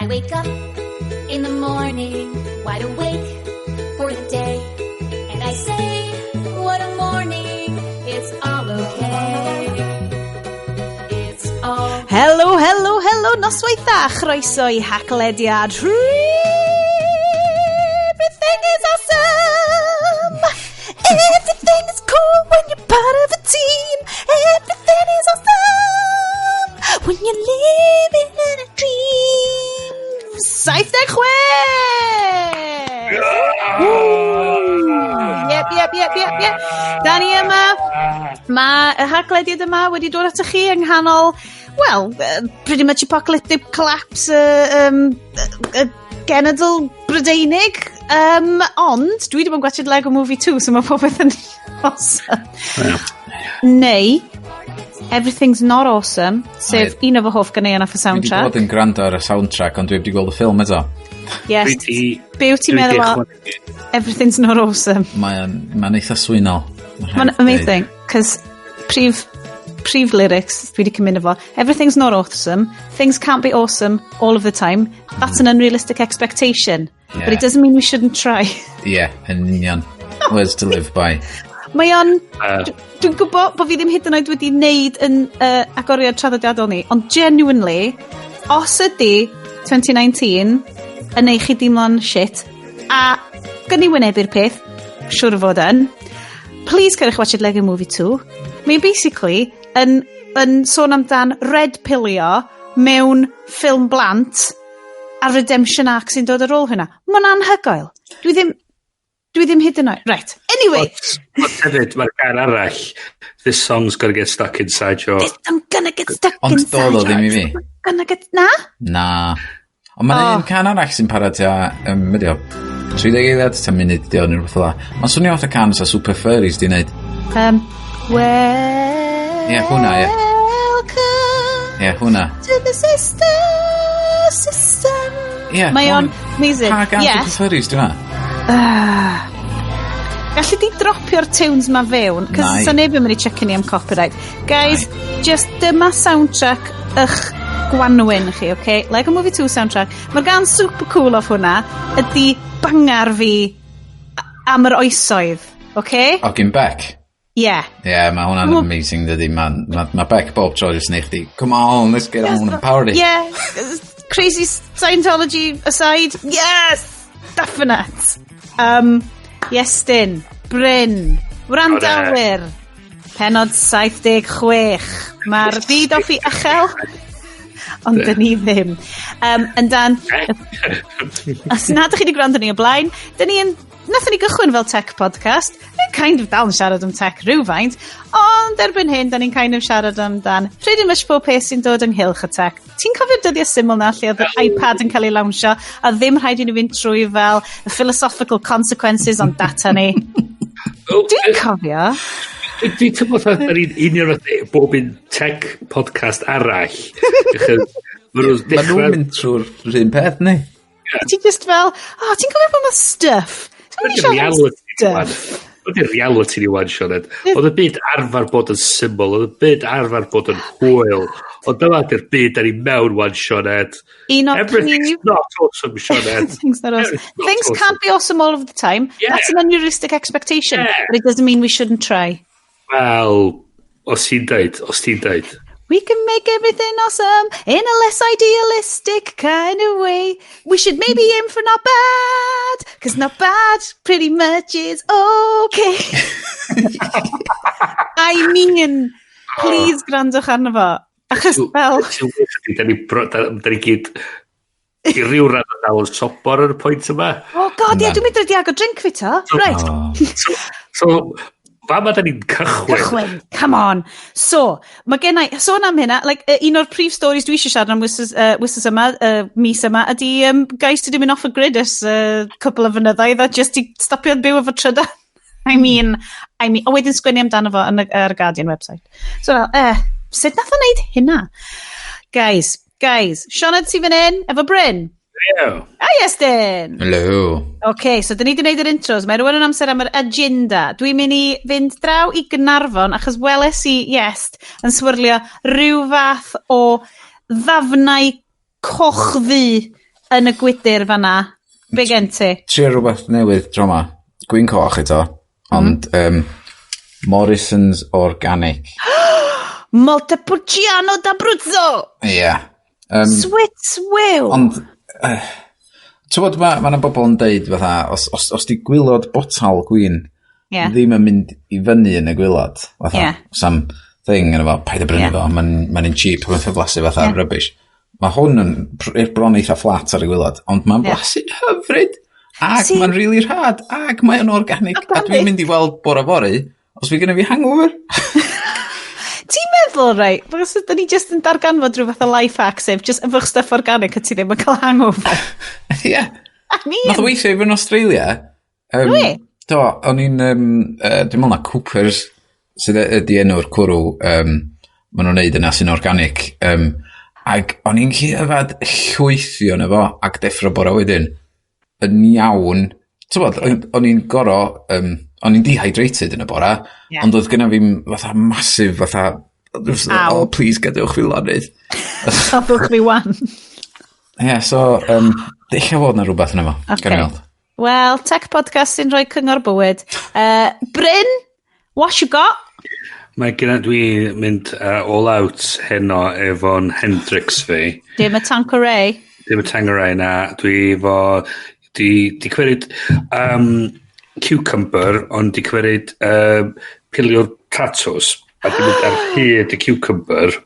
I wake up in the morning, wide awake for the day. And I say, what a morning, it's all okay. It's all Helo, helo, helo, noswaith dda, chroeso i Haclediad. Everything is awesome! Everything is cool when you're part of a team. Everything is awesome when you're living in a dream. 76! Yep. Da ni yma. Mae y Haclediad yma wedi dod atoch chi yng nghanol, well, pretty much apocalyptic collapse genedl Brydeinig. Ond, dwi wedi bod yn gwachod Lego Movie 2, so mae popeth yn awesome. Neu, Everything's Not Awesome, sef un o fy hoff ganeuon off y Dwi wedi soundtrack. bod yn gwrando ar y soundtrack, ond dwi wedi gweld y ffilm eto. Yes. Be wyt ti'n Dwi 'di meddwl o ychwanegu. Everything's Not Awesome? Mae'n ma eitha swynol. Ma' rhaid Mae'n deud. amazing, cos prif lyrics dwi wedi cymryd efo: "Everything's not awesome, things can't be awesome all of the time, that's an unrealistic expectation, but it doesn't mean we shouldn't try." Ie, yeah, yn union. Words to live by. Mae o'n... Dwi'n gwybod bod fi ddim hyd yn oed wedi wneud yn agoriad traddodiadol ni, ond genuinely, os ydy 2019 yn neud chi deimlo'n shit, a gyn ni wynebu'r peth, siwr o fod yn, please cerwch watch Lego Movie 2. Mae'n basically yn sôn amdan red pillio mewn ffilm blant a redemption arc sy'n dod ar ôl hynna. Mae'n anhygoel. Dwi ddim hyd yn oed. Right. Anyway. Ond hefyd, mae'r gair arall, "This song's gonna get stuck inside your" This, I'm gonna get stuck Ond inside doedd o ddim i fi. I'm gonna get... Na? Na. Ond mae'n Oh. un can arall sy'n para tua, ydi o, 30 eiliad, 10 munud, di o, neu rhywbeth fel 'a. Mae'n swnio fatha can sa Super Furries di wneud. Welcome Ie, hwnna, ie. Ie, hwnna. to the sister system. Ie. Mae o'n amazing. Pa gan Super Furries di hwnna? Gallu di dropio'r tunes ma fewn, cos Nai. sa neb yn mynd i checio ni am copyright. Guys, just dyma soundtrack ych gwanwyn chi, okay? Lego Movie 2 soundtrack. Mae'r gan super cool off hwnna ydy bangar fi am yr oesoedd, okay? O, gyn Beck. Yeah. Ie, yeah, mae hwnna'n amazing, dydy. Mae ma Beck bob tro jyst neud chdi, "Come on, let's get on and party." Yeah. Crazy Scientology aside, yes! Definite. Iestyn, Bryn, wrandawyr, penod 76. Mae'r byd off i uchel, ond dyn ni ddim. Yn dan, os nad ydych chi wedi gwrando ni o blaen, dyn ni yn Nathon ni gychwyn fel tech podcast, ni'n kind of dal yn siarad am tech rhywfaint, ond erbyn hyn, da ni'n kind of siarad amdan pretty much pob peth sy'n dod ynghylch y tech. Ti'n cofio'r dyddiau syml na lle oedd yr iPad yn cael ei lawnsio a ddim rhaid i ni fynd trwy fel the philosophical consequences on data ni? Dwi'n cofio. Dwi'n teimlo fatha da ni'n union fath bob un tech podcast arall. Achos ma' nhw'n Mae nhw'n dechrau mynd trwy'r un peth, ni. Ti'n just fel, oh, ti'n cofio bod mae stuff? Ti'n Ydy'r siarad am reality ni wan. stuff? Ydy'r reality ni wan, Sioned. Oedd y byd arfer bod yn syml, oedd y byd arfer bod yn hwyl. Ond dyma ydy'r byd da ni mewn wan, Sioned. Un o'r Everything's prif not awesome, Sioned. Everything's not awesome. Everything's not Things awesome. can't be awesome all of the time. That's an unrealistic expectation. But it doesn't mean we shouldn't try. Wel, os ti'n deud, os ti'n deud. We can make everything awesome in a less idealistic kind of way. We should maybe aim for not bad, because not bad pretty much is okay. I mean, please gwrandwch arno fo. Achos fel, Ti'n gwybod, da ni gyd i ryw radd yn dal yn sobor ar y pwynt yma. Oh God, ie, dwi'n mynd i agor drink fi to. Right. Oh. So, fa ma da ni'n cychwyn. Cychwyn, come on. So, mae gen i, sôn am hynna, like, un o'r prif stories dwi eisiau siarad am wythnos yma, mis yma, ydy guys sydd wedi mynd off y grid ers cwpl o flynyddoedd a just i stopio byw efo trydan. I mean, o wedyn sgwennu amdano fo yn y, ar y Guardian website. So, fel, sut nath o wneud hynna? Guys, guys, Sioned sydd fan hyn, efo Bryn. Yeah. A Iestyn! Hello. OK, so dyn ni wedi gwneud yr intros. Mae rhywun yn amser am yr agenda. Dwi'n mynd i fynd draw i Gynarfon achos weles i Iest yn swirlio rhyw fath o ddafnau coch ddu yn y gwydyr fanna? Be gen ti? Trio rhywbeth newydd tro 'ma. Gwin coch eto, ond Morrison's Organic. Montepulciano d'Abruzzo! Ie. Yeah. Sweet Will! Ond, ti'n bod, mae ma 'na bobl yn deud fatha, os di gwylod botal gwin ddim yn mynd i fyny yn y gwylod, fatha, some thing yn efo, paid â brynu fo, mae'n ma un cheap, mae'n blasu fatha rubbish. Mae hwn yn bron eitha fflat ar y gwylod, ond mae'n blasu'n hyfryd, ac mae'n really rhad, ac mae'n organic, a dwi'n mynd i weld bore fory, os fi gynna fi hangover. Ti'n meddwl, rei, because da ni just yn darganfod rhyw fath o life hack, sef just yfwch stuff organic a ti ddim yn cael hangover. Ie. I mean, Nath o weithio i fi yn Australia. We? Do, o'n i'n, dwi'n meddwl na Coopers sydd ydi enw'r cwrw, maen nhw'n neud yna sy'n organic. Ac o'n i'n gallu yfad llwythi o'n efo ac deffro bore wedyn yn iawn. Ti'n bod, o'n i'n goro, o'n i'n dehydrated yn y bora, ond oedd gynna fi'n fatha massive fatha, Aw. "Oh, please gadewch fi lonydd." Gadewch fi wan. Ie, yeah, so, ella fod na rhywbeth yn efo. Ocê. Gawn ni weld. Wel, tech podcast sy'n rhoi cyngor bywyd. Bryn, what you got? Mae gyda dwi mynd all out heno efo'n Hendrix fi. Dim y Tanqueray. Dim y Tanqueray na. Dwi efo... Di cymryd cucumber, ond di cymryd pilio'r tatws. A di mynd ar hyd y cucumber.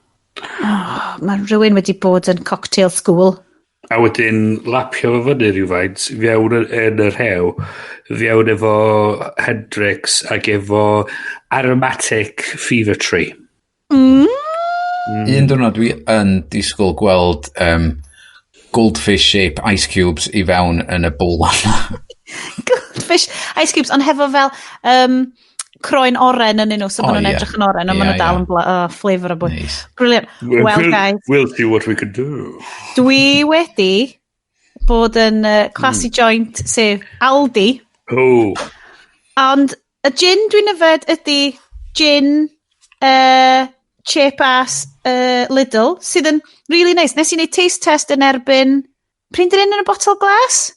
Oh, mae rhywun wedi bod yn cocktail school. A wedyn lapio fo fyny rhywfaint, fewn yn y rhew, fewn efo Hendrix ac efo aromatic Fever Tree. Un diwrnod dwi yn disgwyl gweld goldfish shape ice cubes i fewn yn y bowl yna. Goldfish ice cubes, ond hefo fel croen oren yn nhw, so maen nhw'n edrych yn oren, ond maen nhw dal yn flavour o bwy. Nice. Brilliant. Well, guys, We'll see what we can do. Dwi wedi bod yn classy joint, sef Aldi, ond y gin dwi'n yfed ydy gin cheap ass Lidl, sydd yn really nice. Nes i wneud taste test yn erbyn, pryn dyn yn y botol glas?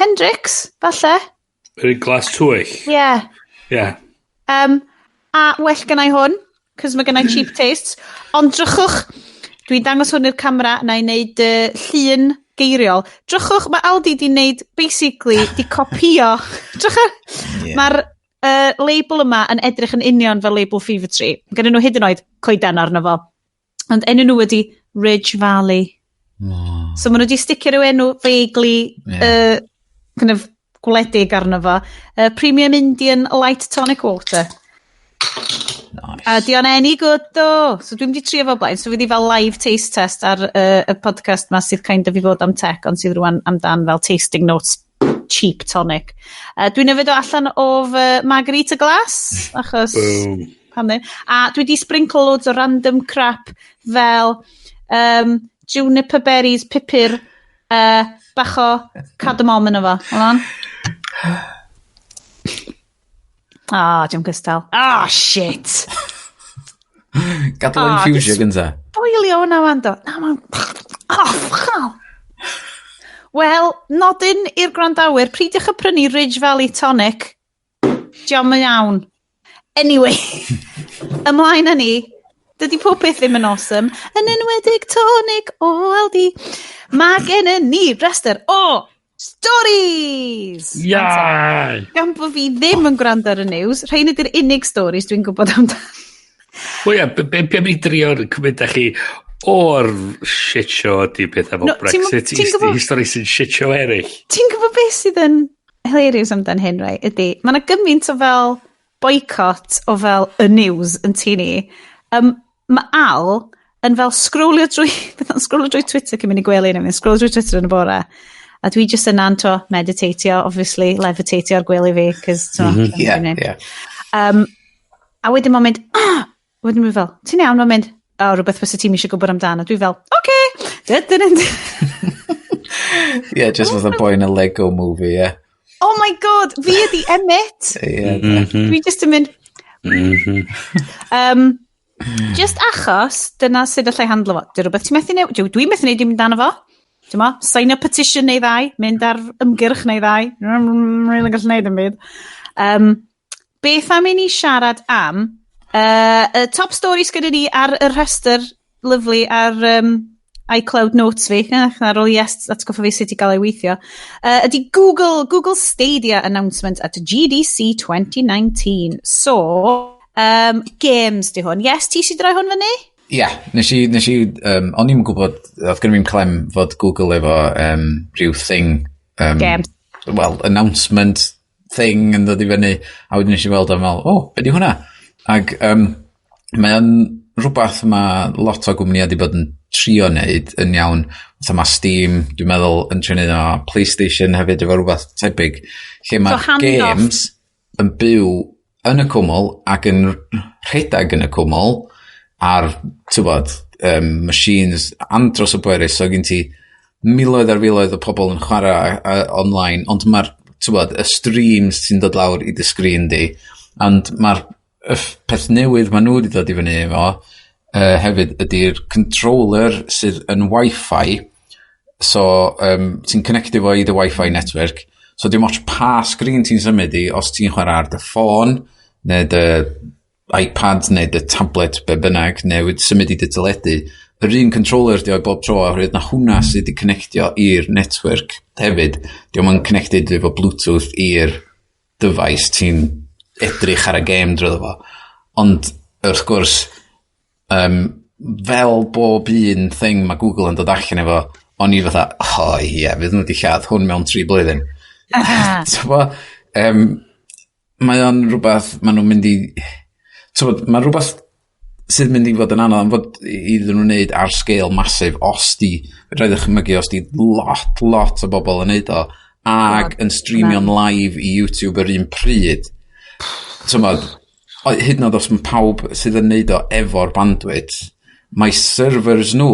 Hendrix, falle? Yr un glas tywyll. Yeah. Yeah. A well gennau hwn, cos mae gennau cheap tastes. Ond drychwch, dwi'n dangos hwn i'r camera, na i wneud llun geiriol. Drychwch, mae Aldi di wneud, basically, di copio. Drychwch, mae'r label yma yn edrych yn union fel label Fever Tree. Gyda nhw hyd yn oed coeden arno fo. Ond enw nhw ydi Ridge Valley. Oh. So maen nhw wedi sticio rhyw enw vaguely kind of gwledig arno fo. Premium Indian Light Tonic Water. Nice. A di o'n any good do. So dwi'n wedi trio fo blaen. So fi fel live taste test ar y podcast ma sydd kind of i fod am tech, ond sydd rwan amdan fel tasting notes cheap tonic. Dwi'n yfed o allan o fy margarita glass, achos Boom. Pam ddim. A dwi wedi sprinkle loads o random crap fel juniper berries, pupur, bach o cardamom yn efo. Hold on. Ah, oh, dim gystal. Ah, shit. Gadal Ah, infusio just- gynta. Boilio hwnna wan do. Na, ma'n... Oh, fuck. Wel, nodyn i'r gwrandawyr, peidiwch â prynu Ridge Valley Tonic. Diolch yn iawn. Anyway, ymlaen â ni. Dydy pob peth ddim yn awesome. Yn enwedig tonic o Aldi. Mae gen ni restr o stories! Iau! Gan bod fi ddim yn gwrando ar y news, rhain ydy'r unig stories dwi'n gwybod amdan. Wel ia, be am i drio cymryd â chi o'r shit show ydy pethau fel No, Brexit, ti'n gwbod- i stori sy'n shit show eraill. Ti'n gwybod beth sydd yn hilarious amdan hyn, rai, ydy, mae yna gymaint o fel boycott o fel y news yn tŷ ni. Mae Al yn fel scrollio drwy, beth o'n scrollio drwy Twitter cyn mynd i gwely neu, scrollio drwy Twitter yn y bore. A dwi just yn anto meditatio, obviously, levitatio ar gwely fi, cos, mm A wedyn mae'n mynd, ah! Wedyn mae'n fel, "Ti'n iawn?" Mae'n mynd, "O, oh, rhywbeth fysa ti'n eisiau gwybod amdano." Dwi fel, "Oce!" Okay. Yeah, just fatha boy in a Lego movie, yeah. Oh my God, fi ydi Emmett. Dwi just yn mynd... Just achos, dyna sydd allai handlo fo. Di rhywbeth ti'n methu newid? Dwi'n methu neud dim amdano fo. Ti'n mo, sign up petition neu ddau, mynd ar ymgyrch neu ddau. Dwi'n really gallu neud yn byd. Beth am i ni siarad am y top stories gyda ni ar y rhestr lyfli ar iCloud Notes fi, ar ôl yes, atgoffa fi sut i gael ei weithio, ydy Google Stadia announcement at GDC 2019. So, games di hwn. Yes, ti sydd roi hwn fyny? Ie, yeah, nes i, o'n i'n gwybod, oedd gen i'n clem fod Google efo rhyw thing. Games. Well, announcement thing yn dod i fyny, a wedyn nes i weld o'n meddwl, "O, oh, be di hwnna?" Ac mae o'n rhywbeth mae lot o gwmnïau wedi bod yn trio wneud yn iawn. Fatha mae Steam, dwi'n meddwl, yn trio wneud o, PlayStation hefyd efo rhywbeth tebyg, lle mae So hand-off. games yn byw yn y cwmwl ac yn rhedeg yn y cwmwl ar, ti'n bod, machines andros o bwerus, so gen ti miloedd ar filoedd o pobl yn chwarae online, ond mae'r, ti'n bod, y streams sy'n dod lawr i dy sgrin di, ond mae'r peth newydd maen nhw wedi dod i fyny efo hefyd ydy'r controller sydd yn Wi-Fi, so ti'n connectio fo i dy Wi-Fi network, so dim ots pa sgrin ti'n symud i, os ti'n chwarae ar dy ffôn, neu dy iPad, neu dy tablet, be bynnag, neu wedi symud i dy teledu, yr un controller di o bob tro, oherwydd na hwnna sydd wedi connectio i'r network hefyd. Di o'm yn connected efo Bluetooth i'r device ti'n edrych ar y game drwy fo. Ond, wrth gwrs, fel bob un thing mae Google yn dod allan efo, o'n i fatha, "O oh, ie, yeah, fydd nhw wedi lladd hwn mewn 3 blwyddyn." T'bo, mae o'n rhywbeth, maen nhw'n mynd i... T'bo, mae'n rhywbeth sydd mynd i fod yn anodd am fod iddyn nhw wneud ar scale massive os di, rhaid ddechmygu os di lot, lot o bobl yn neud o ag yn streamio'n live i YouTube yr un pryd. T'mod, hyd yn oed os mae pawb sydd yn neud o efo'r bandwidth, mae servers nhw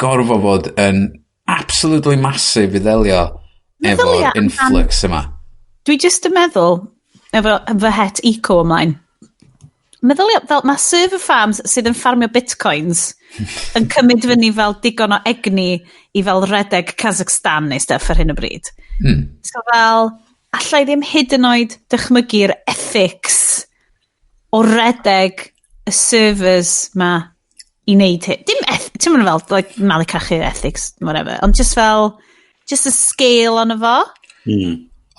gorfod fod yn absolutely massive i ddelio efo'r Meddylia amdan- influx yma. Dwi just yn meddwl, efo fy het eco ymlaen, meddylia, fel mae server farms sydd yn ffarmio bitcoins yn cymryd fyny fel digon o egni i fel redeg Kazakhstan neu stuff ar hyn o bryd. So fel, allai ddim hyd yn oed dychmygu'r ethics o redeg y servers ma i wneud hyn. Dim ti'n mynd fel, like, malu cachu ethics, whatever, ond just fel, just y scale ono fo.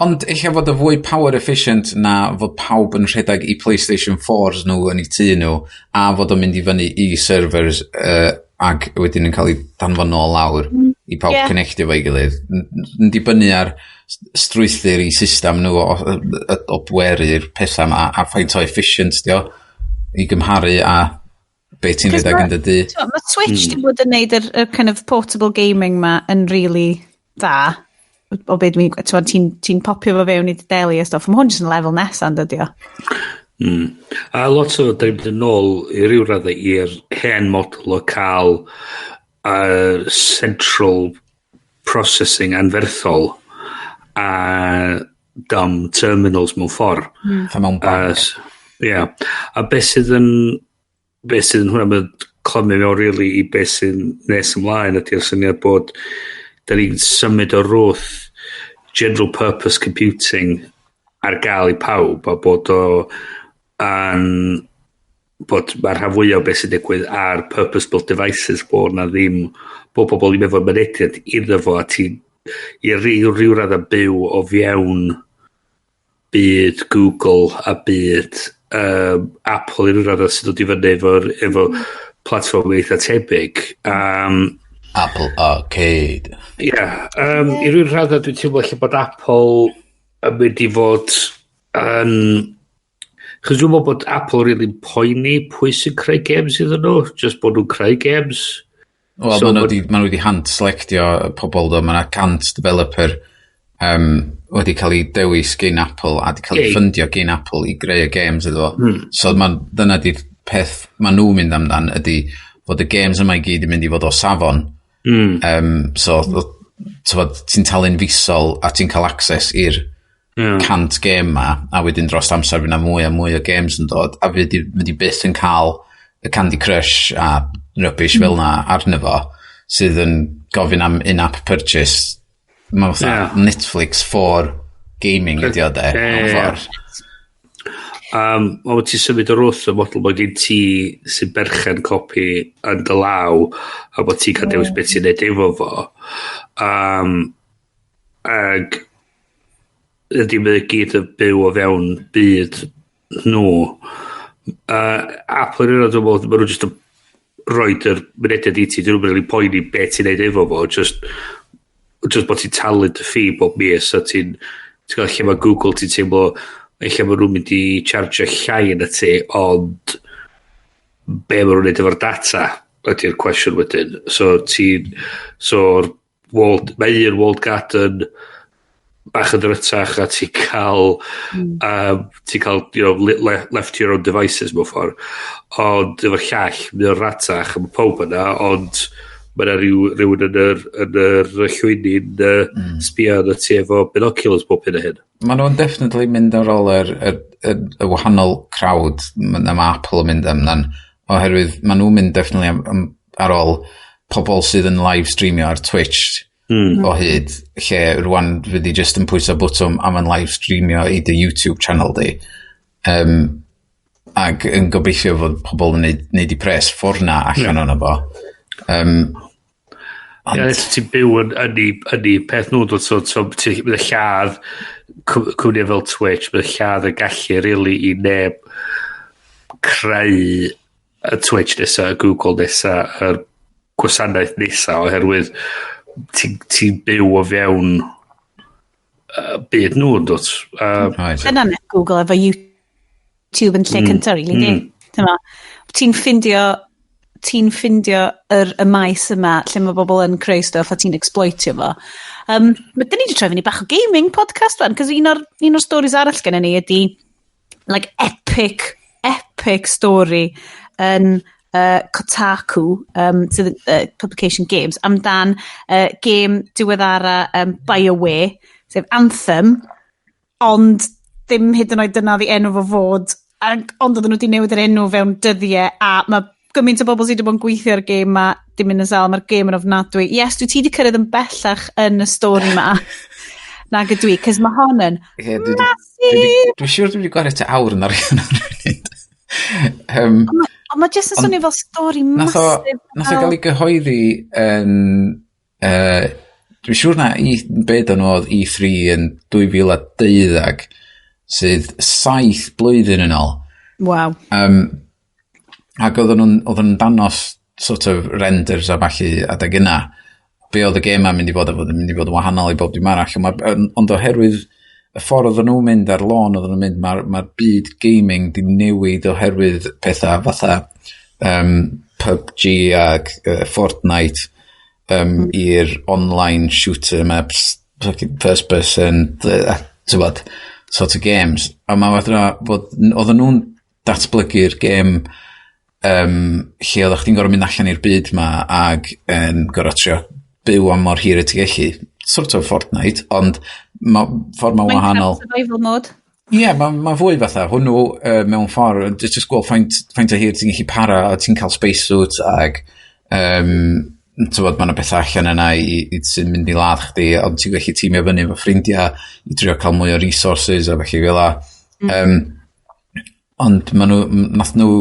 Ond eich fod y fwy power efficient na fod pawb yn rhedeg i PlayStation 4s nhw yn eu tŷ nhw a fod o'n mynd i fyny i servers ac wedyn yn cael ei danfon nôl lawr i pawb yeah. connectio fo'i gilydd. Yn dibynnu ar strwythur i system nhw o bweru'r pethau yma a faint o efficient di o i gymharu a be ti'n 'Cos rhedeg yn dy dŷ. Mae Switch di bod yn neud yr kind of portable gaming ma yn really dda. O be dwi'n... Ti'n ti popio fo fewn i dy deli a stuff. Mae hwn jyst yn lefel nesaf, yn dydi o? A lot o, da ni'n mynd yn ôl i ryw raddau i'r hen model o cael central processing anferthol a dumb terminals mewn ffordd. Fatha mewn banc. Ie. Yeah. A beth sydd yn hwnna mae'n clymu mewn really i beth sy'n nes ymlaen ydy'r syniad bod da ni'n symud o rwth general purpose computing ar gael i pawb a bod o yn bod mae'r rhan fwyaf o beth sy'n digwydd ar purpose built devices, bod na ddim bod pobl ddim efo mynediad iddo fo a ti i ryw radd byw o fewn byd Google a byd Apple i ryw radd sy'n dod i fyny efo platfform eitha tebyg. Apple Arcade. Ie, yeah, i ryw raddau dwi'n teimlo lle bod Apple yn mynd i fod yn... Chos dwi'n meddwl bod Apple really poeni pwy sy'n creu games iddyn nhw, just bod nhw'n creu games. Wel, So so, maen nhw wedi hand-selectio pobl, do. Mae yna 100 developer wedi cael ei dewis gyn Apple a wedi cael ei ffundio gyn Apple i greu y games iddo fo. So ma, dyna di'r peth maen nhw'n mynd amdan ydy fod y games yma i gyd yn mynd i fod o safon. So, t'mod, ti'n talu'n fisol a ti'n cael access i'r 100 game ma, a wedyn dros amser fydd 'na mwy a mwy o games yn dod, a fydd di byth yn cael y Candy Crush a rubbish fel na arno fo. sydd yn gofyn am in-app purchase. Mae fatha Netflix for gaming ydi o de, mewn ffordd. Ond ti'n symud o'r wrth y model bod gen ti sy'n berchen copi yn dy law a bod ti'n cael dewis beth ti'n neud efo fo. Ag ydy mae gyd yn byw o fewn byd nhw. Apple yn un o'r, dwi'n meddwl, maen nhw jyst yn roid yr mynediad i ti, dyn nhw'n really poeni beth ti'n neud efo fo, just bod ti'n talu dy ffi bob mis a ti'n gweld lle mae Google, ti'n teimlo lle mae nhw'n mynd i charge llai yn y ti, ond be maen nhw'n neud efo'r data ydy'r cwestiwn wedyn. So ti'n so'r walled, mae un walled garden bach yn drytach a ti'n cael left to your own devices mewn ffordd, ond efo'r llall mae o'n ratach a mae pawb yna, ond mae yna rhywun yn yr llwyni'n sbio arno ti efo binoculars bob hyn a hyn. Maen nhw'n definitely mynd ar ôl y wahanol crowd na mae Apple yn mynd amdan, oherwydd maen nhw'n mynd definitely ar ôl pobl sydd yn live streamio ar Twitch o hyd, lle rwan fydd i just yn pwyso bwtwm am yn live streamio i dy YouTube channel di. Ac yn gobeithio fod pobl yn neud i pres ffordd na allan yeah. ono fo. Ond ie, ti'n byw yn ei peth nhw, dod, so ti'n mynd lladd cwmni fel Twitch, mynd lladd y gallu really i neb creu y Twitch nesa, y Google nesa, yr gwasanaeth nesa, oherwydd ti'n ti byw o fewn byd nhw, dod. Dyna net Google efo YouTube yn lle cyntaf, really, di. Ti'n ffindio y maes yma lle mae bobl yn creu stuff a ti'n exploitio fo. Ma, dyn ni wedi troi fyny bach o gaming podcast wan, cos un o'r stories arall gen ni ydy like epic, epic story yn Kotaku, sydd publication games, amdan game diweddara BioWare, sef Anthem, ond ddim hyd yn oed dyna ddi enw fo fod, ac, ond oedden nhw wedi newid yr enw fewn dyddiau, a mae gymaint o bobl sydd wedi bod yn gweithio ar y gêm ma, dim mynd yn sâl, mae'r gêm yn ofnadwy. Yes, dwi ti wedi cyrraedd yn bellach yn y stori ma nag ydw i, cos mae hon yn massive. Dwi'n siŵr dwi wedi gwario tua awr yn arian ar funud. Ond mae jyst yn swnio fel stori massive. Nath o gael ei gyhoeddi yn... Dwi'n siŵr na i, be o'n oedd E3 yn 2012, sydd 7 blwyddyn yn ôl. Waw. Ac oedden nhw'n danos sort of renders a falle adeg yna be oedd y gêm ma'n mynd i fod, a fod yn mynd i fod yn wahanol i bob dim arall. Ond oherwydd y ffordd oedden nhw'n mynd ar lôn oedden nhw'n mynd, mae'r ma byd gaming di newid oherwydd pethau fatha PUBG ag Fortnite i'r online shooter maps, first person, t'wbod, sort of games. A mae fatha fod, oedden nhw'n datblygu'r gêm lle oeddech chdi'n gorfod mynd allan i'r byd ma ag yn gorfod trio byw am mor hir y ti gallu. Sort of Fortnite, ond ma, ffordd ma'n wahanol. Survival mode. Ie, yeah, mae ma fwy fatha hwnnw mewn ffordd, just gweld faint o hir ti'n gallu para a ti'n cael spacesuit ag t'wbod, mae yna bethau allan yna i sy'n mynd i ladd chdi, ond ti'n gallu tîmio fyny efo ffrindiau i drio cael mwy o resources a felly fel 'a. Ond ma nhw, nath nhw,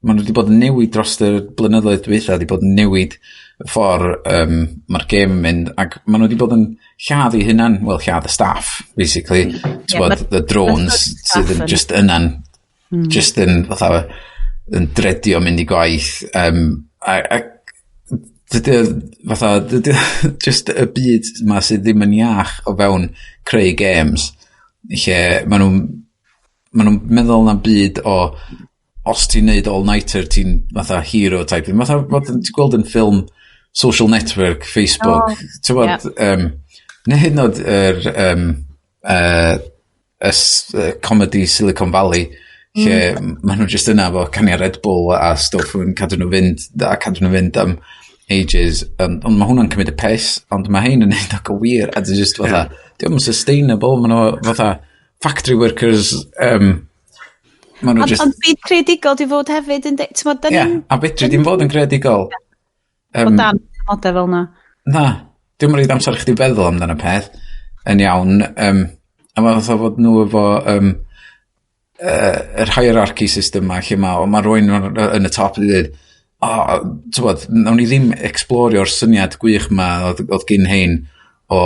ma nhw wedi bod yn newid dros y blynyddoedd dwytha, wedi bod yn newid y ffordd mae'r gêm yn mynd, ac ma nhw wedi bod yn lladd eu hunan, wel, lladd y staff, basically. Ti'n Ie, bod, the drones ma'r sydd yn staff just yna'n, just yn, fatha, yn dredio mynd i gwaith. A dydy, fatha, dydy, just y byd ma sydd ddim yn iach o fewn creu games, lle ma nhw'n meddwl na byd o os ti'n neud all-nighter, ti'n fatha hero type thing. Fatha, fatha ti'n gweld yn ffilm Social Network, Facebook, Oh, ti'n gwbod, neu hyd yn oed yr comedy Silicon Valley, lle maen nhw just yna efo caniau Red Bull a stwff yn cadw nhw fynd, a cadw nhw fynd am ages. Ond mae hwnna'n cymryd y piss, ond mae hein yn neud o go wir, a dwi'n just fatha, yeah, yn sustainable, maen nhw fatha factory workers, maen nhw Ond, just... ond byd creadigol di fod hefyd yn... Ti'n modd, Ie, yeah, a fedri dim fod yn creadigol. O dan amodau fel na. Na, dim rhaid amser i chdi feddwl amdano peth yn iawn. A mae fatha fod nhw efo yr hierarchy system ma, lle mae rhywun yn y top wedi dweud, "O, oh, nawn ni ddim explorio'r syniad gwych ma oedd gyn hein o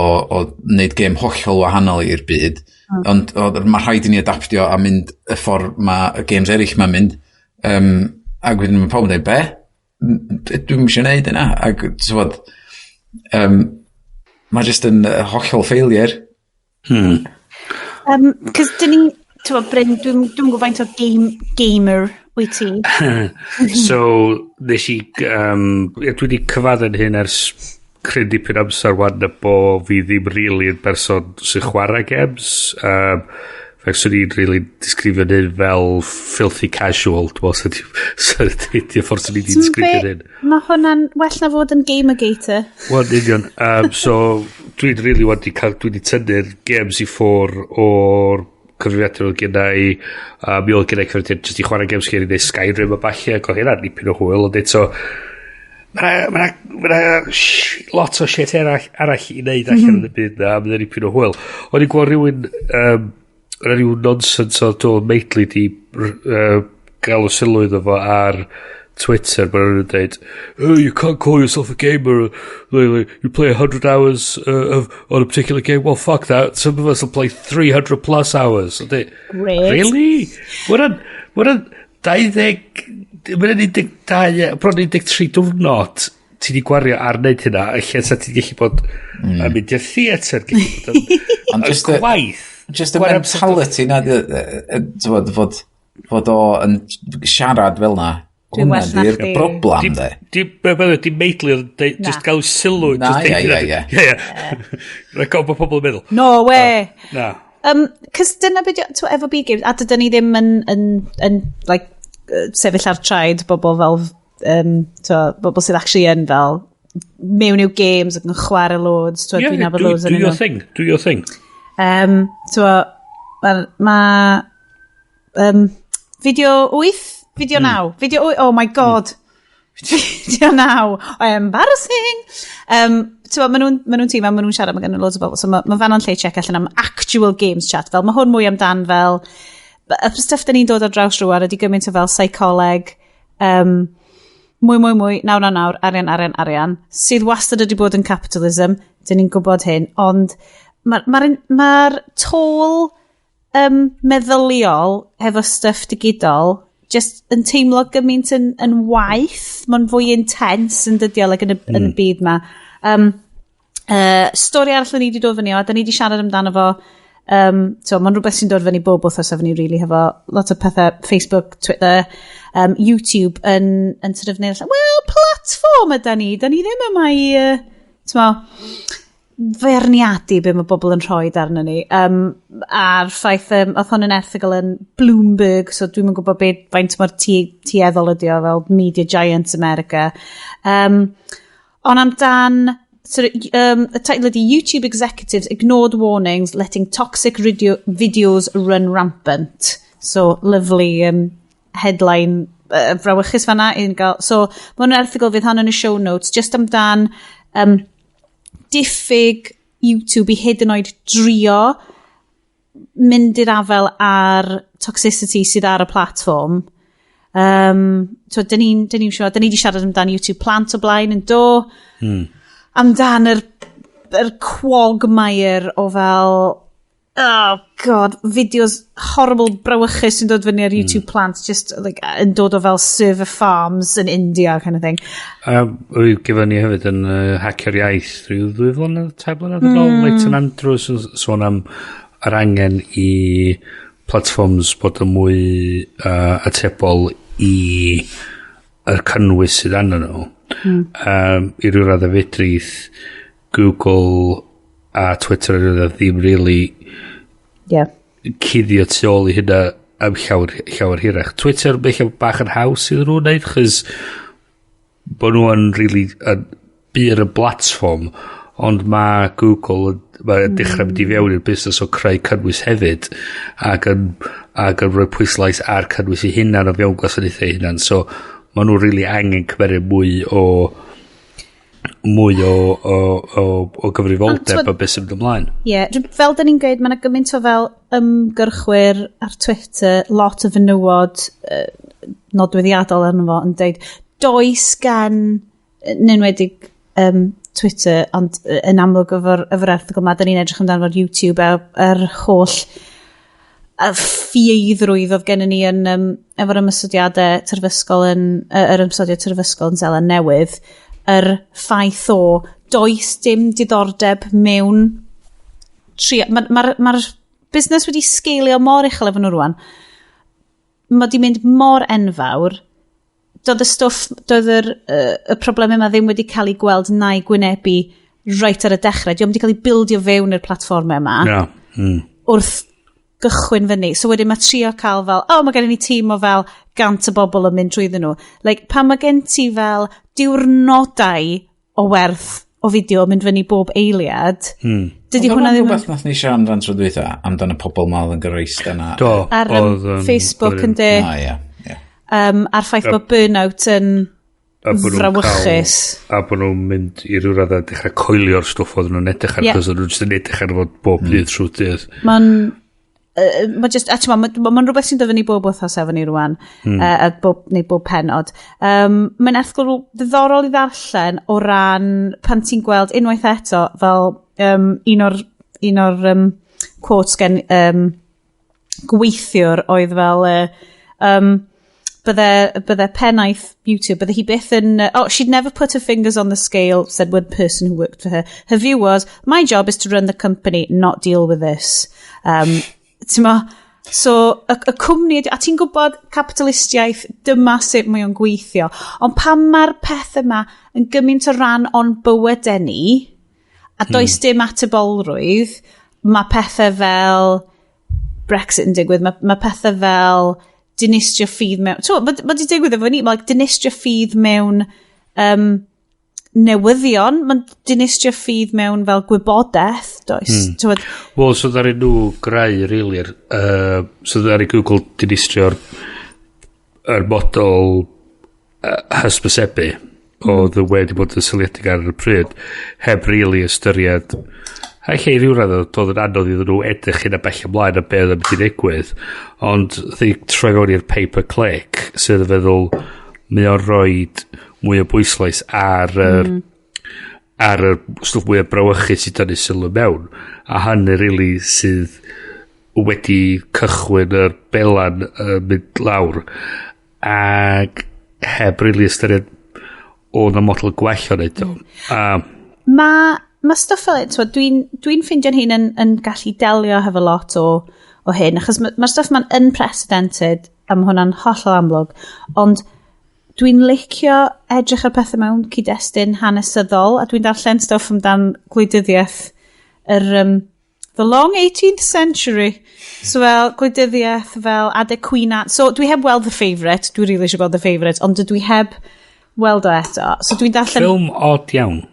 wneud gêm hollol wahanol i'r byd, ond mae rhaid i ni adaptio a mynd y ffordd mae y games eraill ma'n mynd." Ac wedyn mae pawb yn dweud, "Be? Dwi'm eisiau gwneud yna." Ac ti'n mae jyst yn hollol failure. Cos dyn ni, ti'n Bryn, dwi'n gwybod faint o gamer wyt ti. So, nes i, dwi wedi cyfadde'n hyn ers cryn dipyn amser wan na bo fi ddim really yn berson sy'n chwarae games. Fe swn i'n really disgrifio hyn fel filthy casual. Dwi'n meddwl, sy'n di ffordd swn i'n disgrifio hyn. Mae hwnna'n well na fod yn gamergator. Wel, union. So, dwi'n really wedi cael, dwi wedi tynnu'r games i ffwr o'r cyfrifiadur oedd gen i. Mi oedd gen i cyfrifiadur jyst i chwarae games lle i neud Skyrim a ballu, ac oedd hynna'n dipyn o hwyl, ond eto, mae ma ma lot o shit arall i wneud allan yn y byd na, a mae'n dipyn o hwyl. O'n i'n gweld rhywun, rhyw nonsense o Dylan Madeley di gael o sylw iddo fo ar Twitter, mae nhw'n dweud, "Oh, you can't call yourself a gamer, like, you play 100 hours on a particular game. Well, fuck that, some of us will play 300 plus hours." Dweud, Great. "Really?" Mae'n 20, mae'n 12, bron 13 diwrnod ti di gwario ar wneud hynna, a lle sa ti'n gallu bod yn mynd i'r theatr, gallu bod yn, Ond yn just gwaith. Just y Gwario amser mentality na, t'wod, fod o yn siarad fel na. Dwi'n Hwnna well na di'r chdi. broblem, de. Di Madeley oedd yn deud, Na. just gael sylw. Na, just deud ie, hynna. Ie. Rhaid gael bod pobl yn meddwl. No way! Na. Cos dyna beth, yw, efo big games, a dydyn ni ddim yn like, sefyll ar traed bobl fel, t'wo, bobl sydd actually yn fel, mewn i'w games ac yn chwarae loads, t'wo, Yeah, dwi'n nabod do, loads do yn your nhw. thing, do your thing. T'wo, ma fideo 8, fideo 9, fideo 8, oh my God, fideo 9, oh, embarrassing. T'wo, ma nhw'n ma nhw tîm a ma nhw'n siarad, mae gen nhw loads o bobl, so mae ma fan o'n lle check allan am actual games chat, fel mae hwn mwy amdan fel, y stuff da ni'n dod ar draws rwan ydy gymaint o fel psycholeg, mwy, mwy, mwy, nawr, nawr, nawr, arian, arian, arian, sydd wastad wedi bod yn capitalism, dyn ni'n gwybod hyn, ond mae'r ma, ma toll meddyliol hefo stuff digidol just yn teimlo gymaint yn waith, mae'n fwy intense yn dydio, like, yn y byd ma. Stori arall o'n i wedi dod fyny o, a da ni wedi siarad amdano fo, so mae'n rhywbeth sy'n dod fyny bob wythnos efo ni, really, hefo lot o pethau, Facebook, Twitter, YouTube yn sort of neud allan, well, platform yda ni, da ni ddim yma i, t'mo, feirniadu be mae bobl yn rhoi arno ni. A'r ffaith, oedd hwn yn erthygl yn Bloomberg, so dwi'm yn gwybod be, faint mor tueddol ydi o fel media giants America. Ond amdan, so, y title ydi "YouTube Executives Ignored Warnings Letting Toxic Videos Run Rampant". So, lovely headline frawychus fanna. Un gael. So, mae hwn yn erthygl fydd hon yn y show notes, just amdan diffyg YouTube i hyd yn oed drio mynd i'r afel ar toxicity sydd ar y platform. So, dyn ni'n dyn ni siarad, dyn ni wedi siarad amdan YouTube plant o blaen yn do. Amdan yr quagmire o fel, oh God, videos horrible brawychus sy'n dod fyny ar YouTube plant, just like, yn dod o fel server farms yn India kind of thing. A gyda ni hefyd yn Hacio'r Iaith rhyw 2 flynedd, 3 blynedd yn ôl, Leighton Andrews yn sôn am yr angen i platforms bod yn mwy atebol i yr cynnwys sydd arnyn nhw. I ryw raddau fedrith Google a Twitter a ryw raddau ddim really cuddio tu ôl i hynna am llawer, llawer hirach. Twitter beth bach yn haws iddyn nhw wneud, chys bod nhw yn really yn byr y platform, ond mae Google yn mae dechrau mynd i fewn i'r busnes o creu cynnwys hefyd ac yn rhoi pwyslais ar cynnwys i hunan o fewn gwasanaethau eu hunan, so maen nhw really angen cymeru mwy o mwy o, o, o, o gyfrifoldeb a beth sy'n mynd ymlaen. Ie, yeah, fel da ni'n gweud, mae yna gymaint o fel ymgyrchwyr ar Twitter, lot o fenywod nodweddiadol arno fo yn deud, does gan, yn enwedig Twitter, ond yn amlwg efo'r efo erthygl yma, da ni'n edrych amdano fo'r YouTube a'r holl a ffieiddrwydd oedd gennym ni yn, efo'r ymosodiadau terfysgol yn, yr ymosodiad terfysgol yn Seland Newydd, yr ffaith o does dim diddordeb mewn trio... Mae'r ma, ma, ma busnes wedi sgeilio mor uchel efo nhw rwan. Mae di mynd mor enfawr. Doedd y stwff, doedd yr, y problemau yma ddim wedi cael ei gweld na'i gwynebu reit ar y dechrau. Dio'm wedi cael ei bildio fewn i'r platfformau yma. Yeah. Wrth gychwyn fyny. So wedyn mae trio cael fel, oh, mae gen i ni tîm o fel 100 o bobl yn mynd trwyddyn nhw. Like, pan mae gen ti fel diwrnodau o werth o fideo yn mynd fyny bob eiliad, dydy hwnna ddim... Rhywbeth nath ni siarad amdan tro dwytha, amdan y pobl ma oedd yn gyrru yna. Do, Ar Facebook yn de. Ah, ie. Yeah. A'r ffaith bod burnout yn frawychus. A bod nhw'n mynd i ryw raddau dechrau coelio'r stwff oedd nhw'n edrych ar, yeah. Cos nhw'n just yn edrych ar fod bob dydd trwy dydd. Mae'n mae just, a ti'n ma, ma rhywbeth sy'n dod fyny bob wythnos efo ni rwan, a bob, neu bob penod. Mae'n erthygl ddiddorol i ddarllen o ran pan ti'n gweld unwaith eto fel un o'r, un o'r quotes gen gweithiwr oedd fel bydde pennaeth YouTube, bydde hi byth yn... oh, she'd never put her fingers on the scale, said one person who worked for her. Her view was, my job is to run the company, not deal with this. Ti'n ma, so, y cwmni, a ti'n gwybod capitalistiaeth, dyma sut mae o'n gweithio. Ond pan mae'r peth yma yn gymaint o ran o'n bywydau ni, a does dim atebolrwydd, mae pethau fel Brexit yn digwydd, mae pethau fel dinistrio ffydd mewn... So, mae di digwydd efo ni, mae like, dinistrio ffydd mewn newyddion, mae'n dinistrio ffydd mewn fel gwybodaeth, does? Mm. Wel, so ddaru nhw greu, really, so ddaru Google dinistrio'r yr model hysbysebu oedd y wedi bod yn seiliedig ar y pryd, heb really ystyried a lle i ryw radd oedd yn anodd iddyn nhw edrych hynna bell ymlaen a beth oedd yn mynd i ddigwydd, ond ddi troi fewn i'r pay per click sydd yn feddwl mae o'n rhoi mwy o bwyslais ar yr ar y stwff mwy o brawychu sydd dynnu sylw mewn, a hynny really sydd wedi cychwyn yr belan mynd lawr ac heb really ystyried oedd y model gwell o'n neud o. Mae ma stwff fel, t'wod, dwi'n dwi ffeindio'n hun yn gallu delio hefo lot o hyn, achos mae'r ma stwff ma'n unprecedented, a mae hwnna'n hollol amlwg, ond dwi'n licio edrych ar pethau mewn cyd-destun hanesyddol, a dwi'n darllen stwff amdan gwleidyddiaeth yr the long 18th century. So fel gwleidyddiaeth fel adeg Queen Anne. So dwi heb weld The Favourite, dwi really eisiau gweld The Favourite, ond dwi heb weld o eto. So dwi'n darllen... Ffilm odd iawn.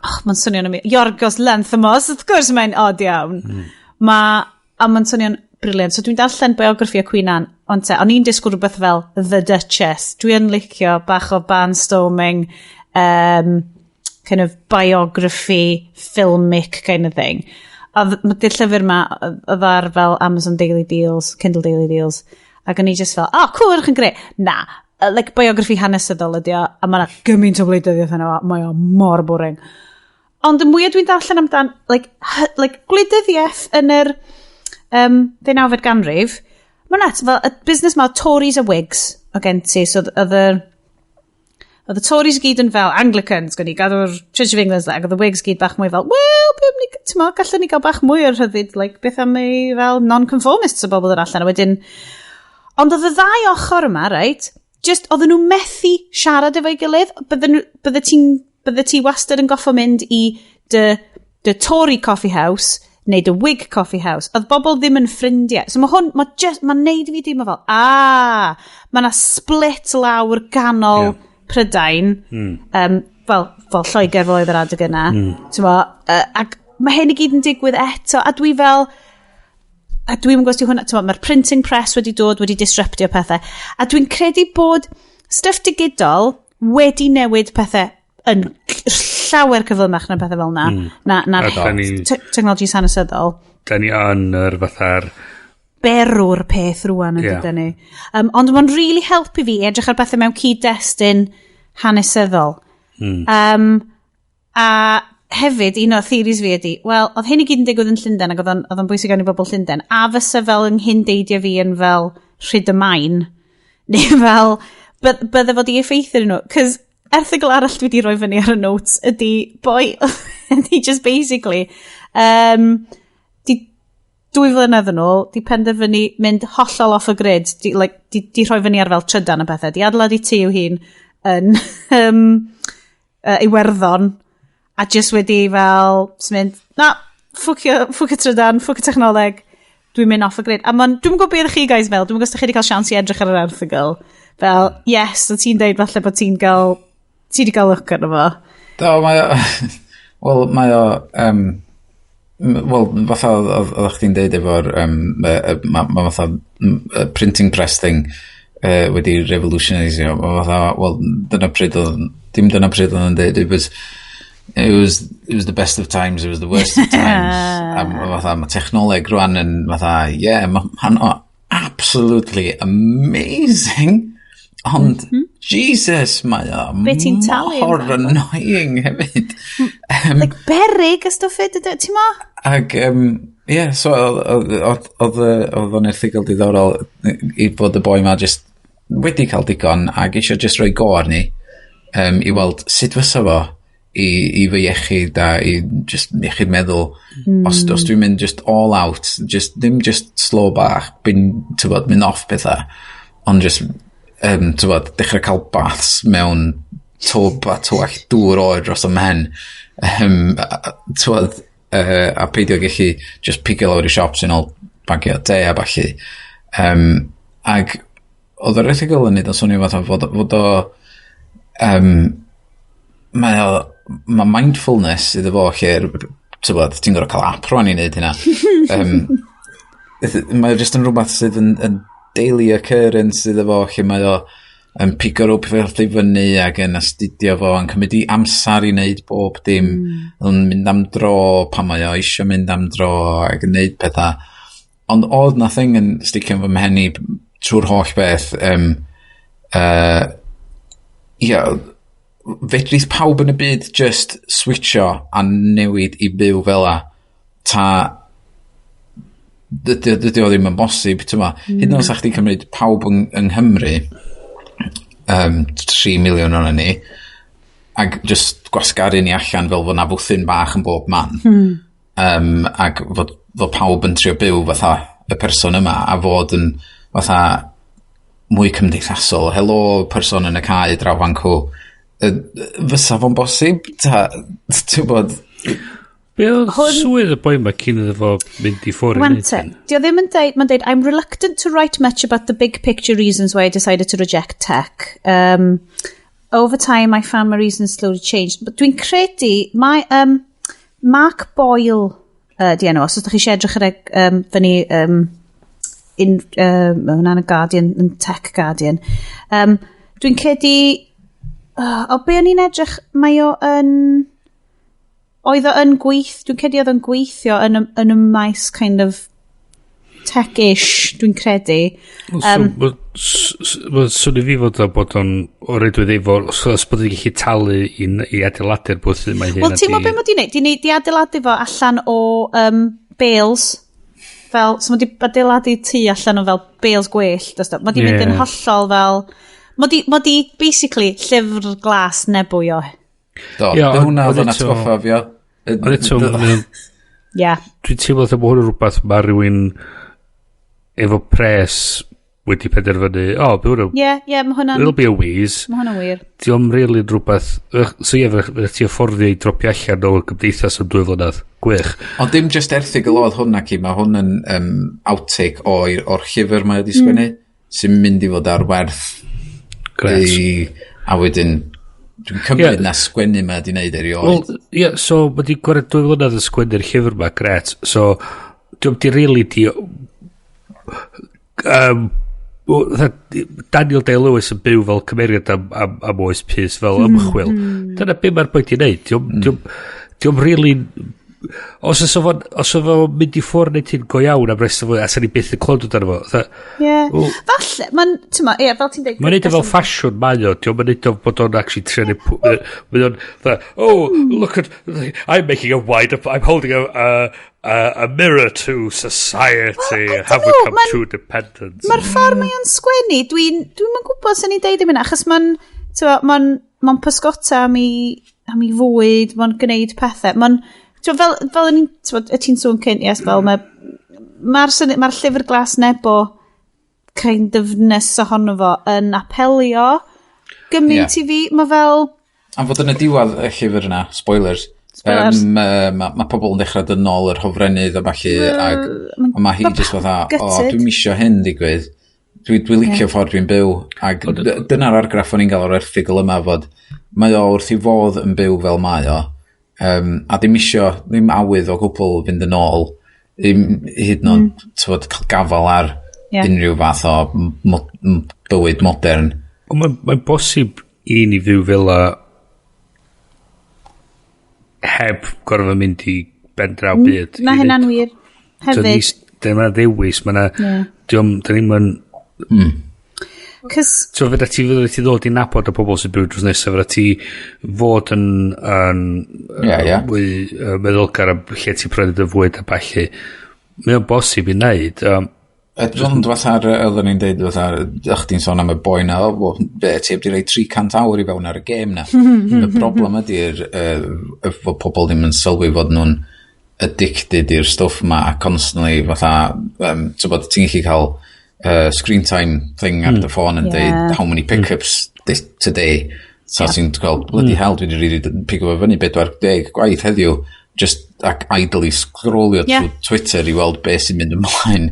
Oh, mae'n swnio'n amazing. Yorgos Lanthimos, wrth gwrs mae'n odd iawn. Ma, a mae'n swnio'n brilliant. So dwi'n darllen biography o Queen Anne, ond te, o'n i'n disgwyl rhywbeth fel The Duchess. Dwi yn licio bach o barnstorming, kind of biography, filmic kind of thing. A mae'r llyfr ma, oedd ar fel Amazon Daily Deals, Kindle Daily Deals, ac o'n i just fel, oh, cool, edrych yn grêt. Na, like biography hanesyddol ydi o, a mae yna gymaint o wleidyddiaeth yna, mae o mor boring. Ond y mwyaf dwi'n darllen amdan, like gwleidyddiaeth yn yr 19fed ganrif, mae'n nuts, fel y busnes ma, Tories a Whigs o gen ti, so oedd y Tories i gyd yn fel Anglicans, gwni gadw'r Church of England, ac oedd y Whigs gyd bach mwy fel, well, be am ni, t'mo, gallwn ni gael bach mwy o'r rhyddid, like, beth am ei fel non-conformists o bobl yr allan, a wedyn, ond oedd y ddau ochr yma, right, just, oedden nhw methu siarad efo'i gilydd, bydde ti wastad yn goffo mynd i dy Tory coffee house neu dy Whig coffee house. Oedd bobl ddim yn ffrindiau. So mae hwn, mae just, mae'n neud i fi deimlo fel, ah, mae yna split lawr ganol Prydain, fel Lloegr fel oedd yr adeg yna. T'mo, ac mae hyn i gyd yn digwydd eto, a dwi fel, a dwi'n gwybod os yw hwnna, t'mo, mae'r printing press wedi dod, wedi disruptio pethau, a dwi'n credu bod stuff digidol wedi newid pethau yn llawer cyflymach na pethau fel na, na'r technologies hanesyddol. Da ni yn yr fatha'r berw'r peth rwan yn yeah. Ni. Ond mae'n really helpu fi i edrych ar bethau mewn cyd-destun hanesyddol. A hefyd, un o theories fi ydy, wel, oedd hyn i gyd yn digwydd yn Llundain ac oedd o'n bwysig iawn i bobl Llundain, a fysa fel yng nghyn-deidio fi yn fel Rhyd y Main, neu fel, bydde fod i effeithio nhw. Cos erthygl arall dwi wedi rhoi fyny ar y notes ydy, boi, ydy just basically, di 2 flynedd yn ôl, di penderfynu mynd hollol off y grid, di, like, di rhoi fyny ar fel trydan a pethau, di adeiladu tŷ i'w hun yn Iwerddon, a just wedi fel, just mynd, na, ffwcio trydan, ffwcio technoleg, dwi'n mynd off y grid. A man, dwi'n gwybod beth chi guys fel, dwi'n gwybod os ydych chi wedi cael siawns i edrych ar yr erthygl. Fel, yes, o ti'n deud falle bod ti wedi cael look arno fo. Do, mae o, wel, mae o, wel, fatha oedd chdi'n deud efo'r, ma fatha printing press thing wedi revolutionisio. Ma fatha, wel, dyna pryd oedd, dim dyna pryd oedd yn deud, it was the best of times, it was the worst of times. A fatha, mae technoleg rwan yn fatha, yeah, ma absolutely amazing. Ond, Jesus, mae o Be ti'n talu mor annoying hefyd. Like, berig a stwff fyd, ti'n ma? Ac, yeah, so oedd o'n erthygl diddorol i bod y boi ma just wedi cael digon ac eisiau just rhoi go arni i weld sut fysa fo i fy iechyd a i just iechyd meddwl. Os dwi'n mynd just all out, just, ddim just slow bach, bin, t'bod, mynd off pethau, ond just, t'bod, dechrau cael baths mewn twb a twll dŵr oer dros y mhen. T'bod, a peidio gallu just pigo lawr i siop sy'n ôl bagio te a ballu. Ag oedd yr erthygl yn neud o'n swnio fatha fod o mae mindfulness iddo fo lle, t'bod, ti'n gorfod cael app rwan i wneud hynna. Mae o jyst yn rhywbeth sydd yn daily occurrence iddo fo lle mae o yn pigo rhyw peth i fyny ac yn astudio fo, yn cymryd i amser i wneud bob dim, yn mynd am dro pan mae o eisiau mynd am dro ac yn wneud pethau. Ond oedd na thing yn sticio yn fy mhen i trwy'r holl beth. Ia, fedrith pawb yn y byd just switcho a newid i byw fel a ta dydy o ddim yn bosib, ti'n ma. Hyd yn oed os chdi cymryd pawb yng Nghymru, 3 miliwn o'n ni, ac just gwasgaru ni allan fel fod na fwthyn bach yn bob man. Ac fod pawb yn trio byw fatha y person yma a fod yn fatha mwy cymdeithasol. Helo, person yn y cae draw fan cw. Fysa fo'n bosib? Ta, ti'n bod? Be oedd swydd y boi ma cyn iddo fo mynd i ffwrdd i Wan wneud te, hyn? di o ddim yn deud, mae'n deud, "I'm reluctant to write much about the big picture reasons why I decided to reject tech. Over time, I found my reasons slowly changed." But dwi'n credu, mae Mark Boyle, di enw, os ydych chi eisiau edrych ar fyny in, ma' hwnna'n y Guardian, yn Tech Guardian. Dwi'n credu, o be o'n i'n edrych, mae o yn... Oedd o yn gweith, dwi'n credu oedd o'n gweithio yn y maes kind of tech-ish, dwi'n credu. Wel, swnio fi fod o bod o'n o reidrwydd efo, os bod o'n gallu talu i adeiladu'r bwthyn mae hyn. Wel, ti'n gwybod beth mae di wneud? Di, neud, di adeiladu fo allan o bales. Fel, so mae di adeiladu tŷ allan o fel bales gwellt. Mae di mynd yn hollol fel... Mae di basically llyfr glas Nebo o. Do, dy hwnna oedd o'n atgoffa fi o. Ond eto, dwi'n teimlo fatha bod hwn yn rhywbeth mae rhywun efo pres wedi penderfynu, o, oh, bydd hwnna, Ie, mae hwnna'n it'll be a wheeze. Mae hwnna'n wir. Di o'm really rhywbeth, so ie, fe ti afforddio i dropio allan o'r gymdeithas am 2 flynedd. Gwych. Ond dim just erthygl oedd hwn ac i, mae hwn yn outtake o'r llyfr mae wedi sgwennu, sy'n mynd i fod ar werth. Gret. A wedyn, dwi'n cymryd na sgwennu mae wedi wneud erioed. Wel, ie, yeah, so mae di gwario 2 flynedd yn sgwennu'r llyfr ma, gret. So, diolch di really di Daniel Day-Lewis yn byw fel cymeriad am oes pys fel ymchwil. Dyna be mae'r boi di wneud. Dio'm really. Os oes fo'n mynd i ffwrdd neu ti'n go iawn am rest o fwy, a sa'n ni byth yn clywed amdano fo. Ie. Falle, mae'n, ti'n ma, ie, fel ti'n dweud. Mae'n neud o fel ffasiwn mae o, dio'm yn neud o bod o'n actually trio neud. Mae o'n, "Oh, look at, I'm making a wide, I'm holding a mirror to society. Well, Have we come too dependent?" Mae'r ffordd mae o'n sgwennu, dwi'n yn gwybod sy'n ni'n deud am hynna, achos mae'n, mae'n ma pysgota am ei fwyd, mae'n gwneud pethau. Mae'n, fel o'n i'n, y ti'n sôn cynt, yes, fel mae'r ma ma Llyfr Glas Nebo kind of-ness ohono fo yn apelio gymaint i fi. Mae fel. Am fod yn y diwedd y llyfr yna, spoilers, Spoilers. Mae pobl yn dechrau dod nôl yr hofrennydd a falle, ag a mae hi just fatha, "O, gutted. dwi'n misio hyn digwydd. Dwi licio ffordd dwi'n byw." Ac dyna'r argraff o'n i'n gael o'r erthygl yma fod mae o wrth i fodd yn byw fel mae o. A ddim isio, ddim awydd o gwbl fynd yn ôl, ddim hyd yn oed mm. cael gafal ar unrhyw fath o bywyd modern. Ond mae'n mae bosib i ni fyw fel a heb gorfod mynd i ben draw byd. Mae hynna'n wir. Hefyd. Dyma ddewis, mae na. Diolch, da ni'n mynd. Cos, So fydda ti ddod i nabod y pobl sy'n byw drws nesaf, fydda ti fod yn Ie, ie. mwy meddylgar am lle ti'n prynu dy fwyd a ballu. Mae o'n bosib i wneud. Ond fatha'r, oedden ni'n deud, fatha, ych chdi'n sôn am y boi na, "O, wel, be, ti heb di roi 300 awr i fewn ar y gêm na." Y broblem ydy'r fod pobl ddim yn sylwi fod nhw'n addicted i'r stwff ma a constantly fatha, ti'n bod, ti'n gallu cael screen time thing ar dy ffôn yn deud how many pickups this, today. So ti'n gweld, "Bloody hell, dwi wedi really pigo fo fyny 40 gwaith heddiw," just ac idly scrollio trwy Twitter i weld beth sy'n mynd ymlaen.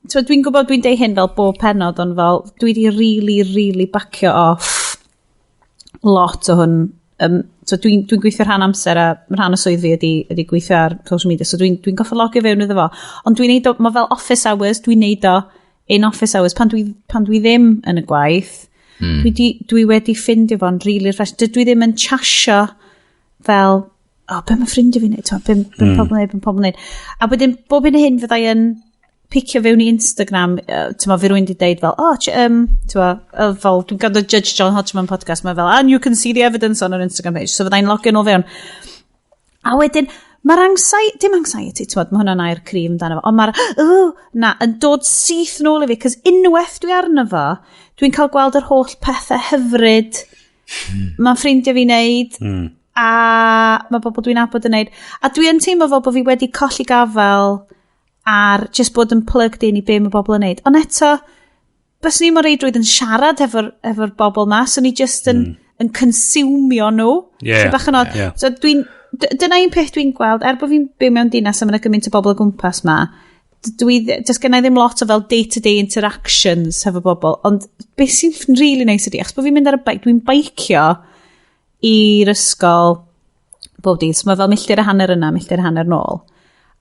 So, dwi'n gwybod dwi'n deud hyn fel bob penod, ond fel, dwi di really, really bacio off lot o hwn. So dwi'n gweithio rhan amser a rhan o swydd fi ydy gweithio ar social media, so dwi'n gorfod logio fewn iddo fo. Ond dwi'n neud o, mae fel office hours, dwi'n neud o in office hours pan dwi ddim yn y gwaith. Dwi wedi ffindio fo'n really refresh. Dwi ddim yn chasio fel, "Oh, be mae ffrindiau fi'n neud, t'mo, be pobl yn neud, be pobl yn neud." A wedyn, bob hyn a hyn fyddai yn picio fewn i Instagram, ti'n ma, fi rwy'n di deud fel, "Oh, ti'n ma," fel, dwi'n gwrando Judge John Hodgman podcast, mae fel, "And you can see the evidence on our Instagram page." So fyddai'n logio nôl fewn. A wedyn, mae'r anxiety, dim anxiety, ti'n mae hwnna'n air cryf amdano fo, ond mae'r, oh, na, yn dod syth nôl i fi, cos unwaith dwi arno fo, dwi'n cael gweld yr holl pethau hyfryd mae ffrindiau fi wneud, a mae bobl dwi'n nabod yn neud. A dwi yn teimlo fel bod fi wedi colli gafel ar just bod yn plugged in i be mae bobl yn neud. Ond eto, bys ni mor reidrwydd yn siarad efo bobl ma, so ni just yn consumio nhw. So bach yn odd. So dwi'n, dyna un peth dwi'n gweld, er bod fi'n byw mewn dinas a mae yna gymaint o bobl o gwmpas ma, dwi, does gennai ddim lot o fel day-to-day interactions hefo bobl, ond beth sy'n really nice ydi, achos bod fi'n mynd ar y bike, dwi'n beicio i'r ysgol bob dydd, so mae fel milltir a hanner yna, milltir a hanner nôl.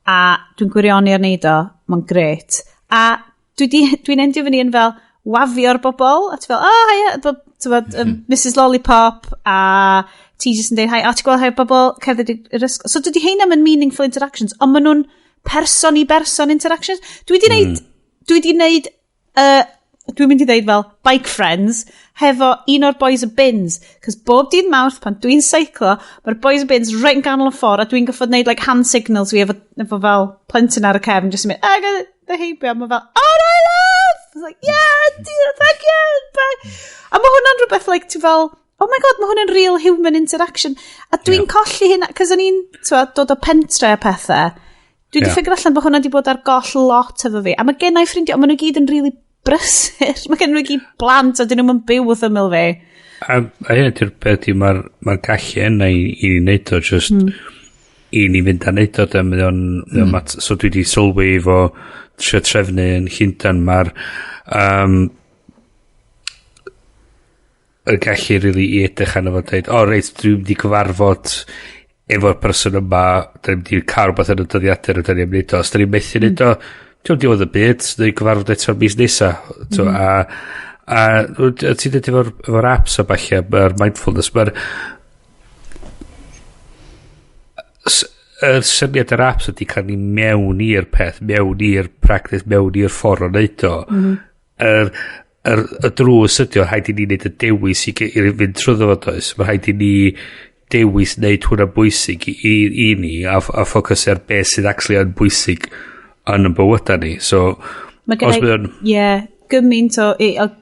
A dwi'n gwirioni ar neud o, mae'n gret. A dwi'n endio fyny yn fel wafio'r bobl, a ti fel, "Oh, hiya," ti'n bod, Mrs Lollipop, a ti jyst yn deud, "Hi," a ti'n gweld rhai bobl cerdded i'r ysgol. So dydy heina yn meaningful interactions, ond maen nhw'n person i berson interactions. Dwi di neud, dwi'n mynd i ddeud fel bike friends hefo un o'r boys y bins. Cos bob dydd Mawrth pan dwi'n seiclo, mae'r boys y bins right yn ganol y ffordd a dwi'n goffod neud like hand signals fi efo fel plentyn ar y cefn, just yn mynd, "Ah, dy heibio," a mae fel, "Oh, I love!" I was like, "Yeah, dear, thank you, bye." A mae hwnna'n rhywbeth like, ti fel, "Oh my God, mae hwnna'n real human interaction." A dwi'n colli hynna, cos o'n i'n t'mo, dod o pentre a pethau, dwi wedi figure allan bod hwnna wedi bod ar goll lot efo fi. A mae gennau ffrindiau, ond maen nhw gyd yn really brysur. Mae gen nhw gyd blant a dyn nhw'n byw wrth ymyl fi. A hyn ydy'r peth i mae'r ma gallu yna i ni wneud o, just i ni fynd a neud o, de, mae o'n, so dwi wedi sylwi efo trio trefnu yn Llundain, mae'r y gallu really i edrych arno fo a dweud, "O reit, dwi'n mynd i cyfarfod efo'r person yma, da ni'n mynd i cael rhywbeth yn y dyddiadur a da ni'n mynd o." Os da ni'n methu neud o, Ti'n diwedd y byd, neu gyfarfod eto'r mis nesa. A ti'n dweud efo'r efo apps a falle, mae'r mindfulness, mae'r y syniad yr apps ydy cael ni mewn i'r peth, mewn i'r practice, mewn i'r ffordd o wneud o. Yr, yr, y drws ydy o, rhaid i ni wneud y dewis i fynd trwyddo fo does. Mae rhaid i ni dewis wneud hwnna bwysig i ni a ffocysu ar beth sydd actually yn bwysig yn y bywydau ni. So, Mae os mae o'n... Ie, gymaint o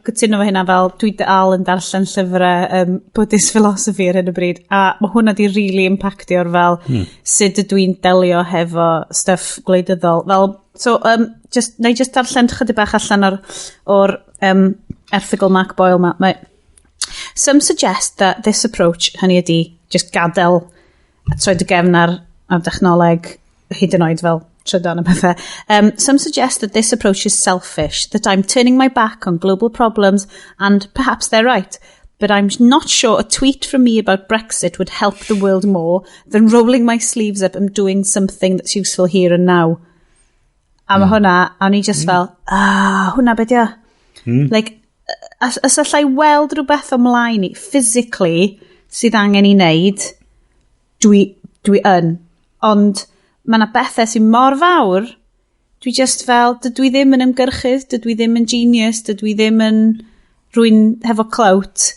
gytuno fo hynna fel dwi dal yn darllen llyfrau Buddhist philosophy ar hyn o bryd a mae hwnna di really impactio'r fel sut ydw i'n delio hefo stuff gwleidyddol fel so just, na i just darllen chydig bach allan o'r erthygl Mark Boyle ma. Mae, some suggest that this approach, hynny ydi just gadael a troi dy gefn ar dechnoleg hyd yn oed fel trydan a pethau. Some suggest that this approach is selfish, that I'm turning my back on global problems, and perhaps they're right. But I'm not sure a tweet from me about Brexit would help the world more than rolling my sleeves up and doing something that's useful here and now. A mae hwnna, a o'n i just fel, ah, hwnna be dio. Like, os allai weld rhywbeth ymlaen i, physically, sydd angen i wneud, dwi yn. Ond mae yna bethau sy'n mor fawr, dwi just fel, dydw i ddim yn ymgyrchydd, dydw i ddim yn genius, dydw i ddim yn rhywun hefo clout.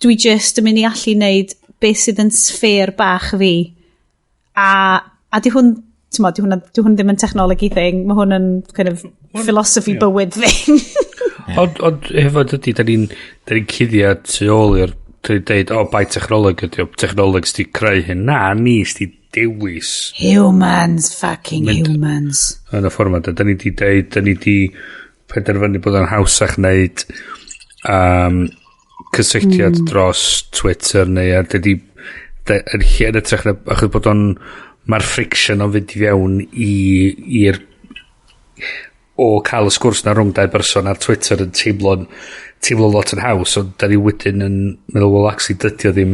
Dwi just yn mynd i allu wneud beth sydd yn sffêr bach fi. A di hwn, ti'n di hwn, di hwn ddim yn technology thing, mae hwn yn kind of philosophy bywyd thing. Ond hefo dydy, da ni'n ni cuddiad tu ôl i'r, da ni'n deud, o, bai technoleg ydi o, technoleg sydd creu hyn. Na, ni sydd dewis. Humans, fucking mynd, humans. Yn y ffordd yma, da ni di deud, da ni di penderfynu bod o'n hawsach wneud cysylltiad dros Twitter neu a dydi yn lle yn ytrach na achos bod o'n mae'r friction o'n fynd i fewn i'r o cael y sgwrs na rhwng dau berson ar Twitter yn teimlo lot yn haws, ond da ni wedyn yn meddwl, well, actually, dydy o ddim,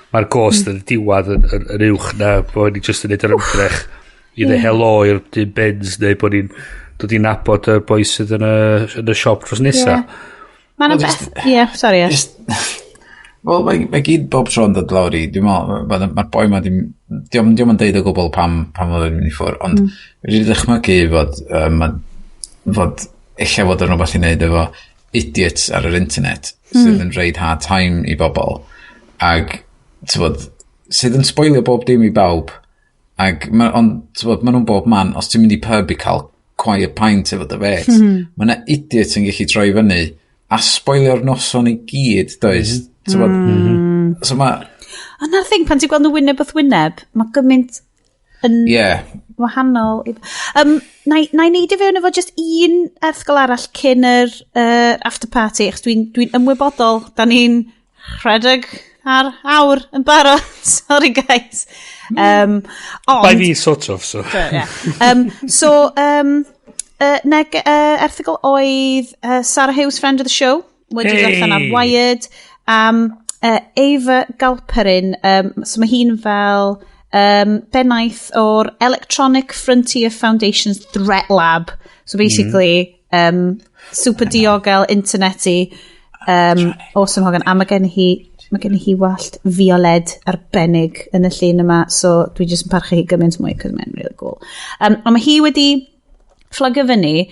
mae'r gost yn y diwedd yn uwch na bod ni just yn neud yr ymdrech i ddweud helo i'r dyn bins neu bod ni'n dod i nabod y boi sydd yn y siop dros nesa. Yeah. Mae'n well, beth... Ie, yeah, sorry. Yes. Wel, mae gyd bob tro'n dod lawr i, dwi'n meddwl, mae'r ma boi ma dim, diolch yn deud o gwbl pam oedd o'n mynd i ffwr, ond wedi dychmygu fod, fod ella fod yn rhywbeth i wneud efo idiots ar yr internet sydd yn rhoid hard time i bobl ag t'wod, sydd yn spoilio bob dim i bawb ag ma, ond t'wod, ma nhw'n bob man. Os ti'n mynd i pub i cael quiet pint efo dy fêt, mae yna idiot yn gallu troi fyny a spoilio'r noson i gyd, does? T'wod, so ma Ond na'r thing, pan ti'n gweld nhw wyneb wrth wyneb, mae gymaint yn wahanol. Na i neud i fewn efo just un erthygl arall cyn yr after party, achos dwi'n dwi ymwybodol, da ni'n rhedeg ar awr yn barod. Sorry, guys. Ond, By fi, sort of, so. Yeah. So, erthygl oedd Sarah Hughes, friend of the show, wedi hey. Allan ar Wired, am Eva Galperin, so mae hi'n fel bennaeth o'r Electronic Frontier Foundation's Threat Lab. So basically, super diogel interneti, awesome hogan. A mae gen hi wallt fioled arbennig yn y llun yma, so dwi jyst yn parchu hi gymaint mwy, cos mae'n really cool. Ond mae hi wedi fflagio fyny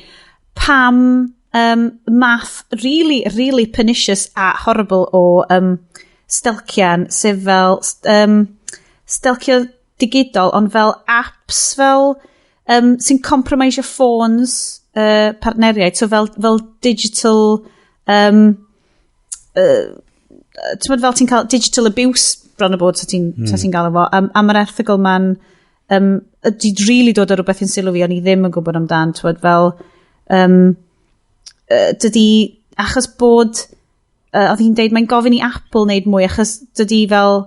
pam math really, really pernicious a horrible o stelcian, sef fel stelcio digidol, ond fel apps fel sy'n compromise your phones partneriaid, so fel digital ti'n fel ti'n cael digital abuse bron o bod, so ti'n gael efo. A mae'r erthygl ma'n ydi really dod o rhywbeth yn sylw fi, o'n i ddim yn gwybod amdan, ti'n fel dydy, achos bod, oedd hi'n deud mae'n gofyn i Apple wneud mwy, achos dydy fel,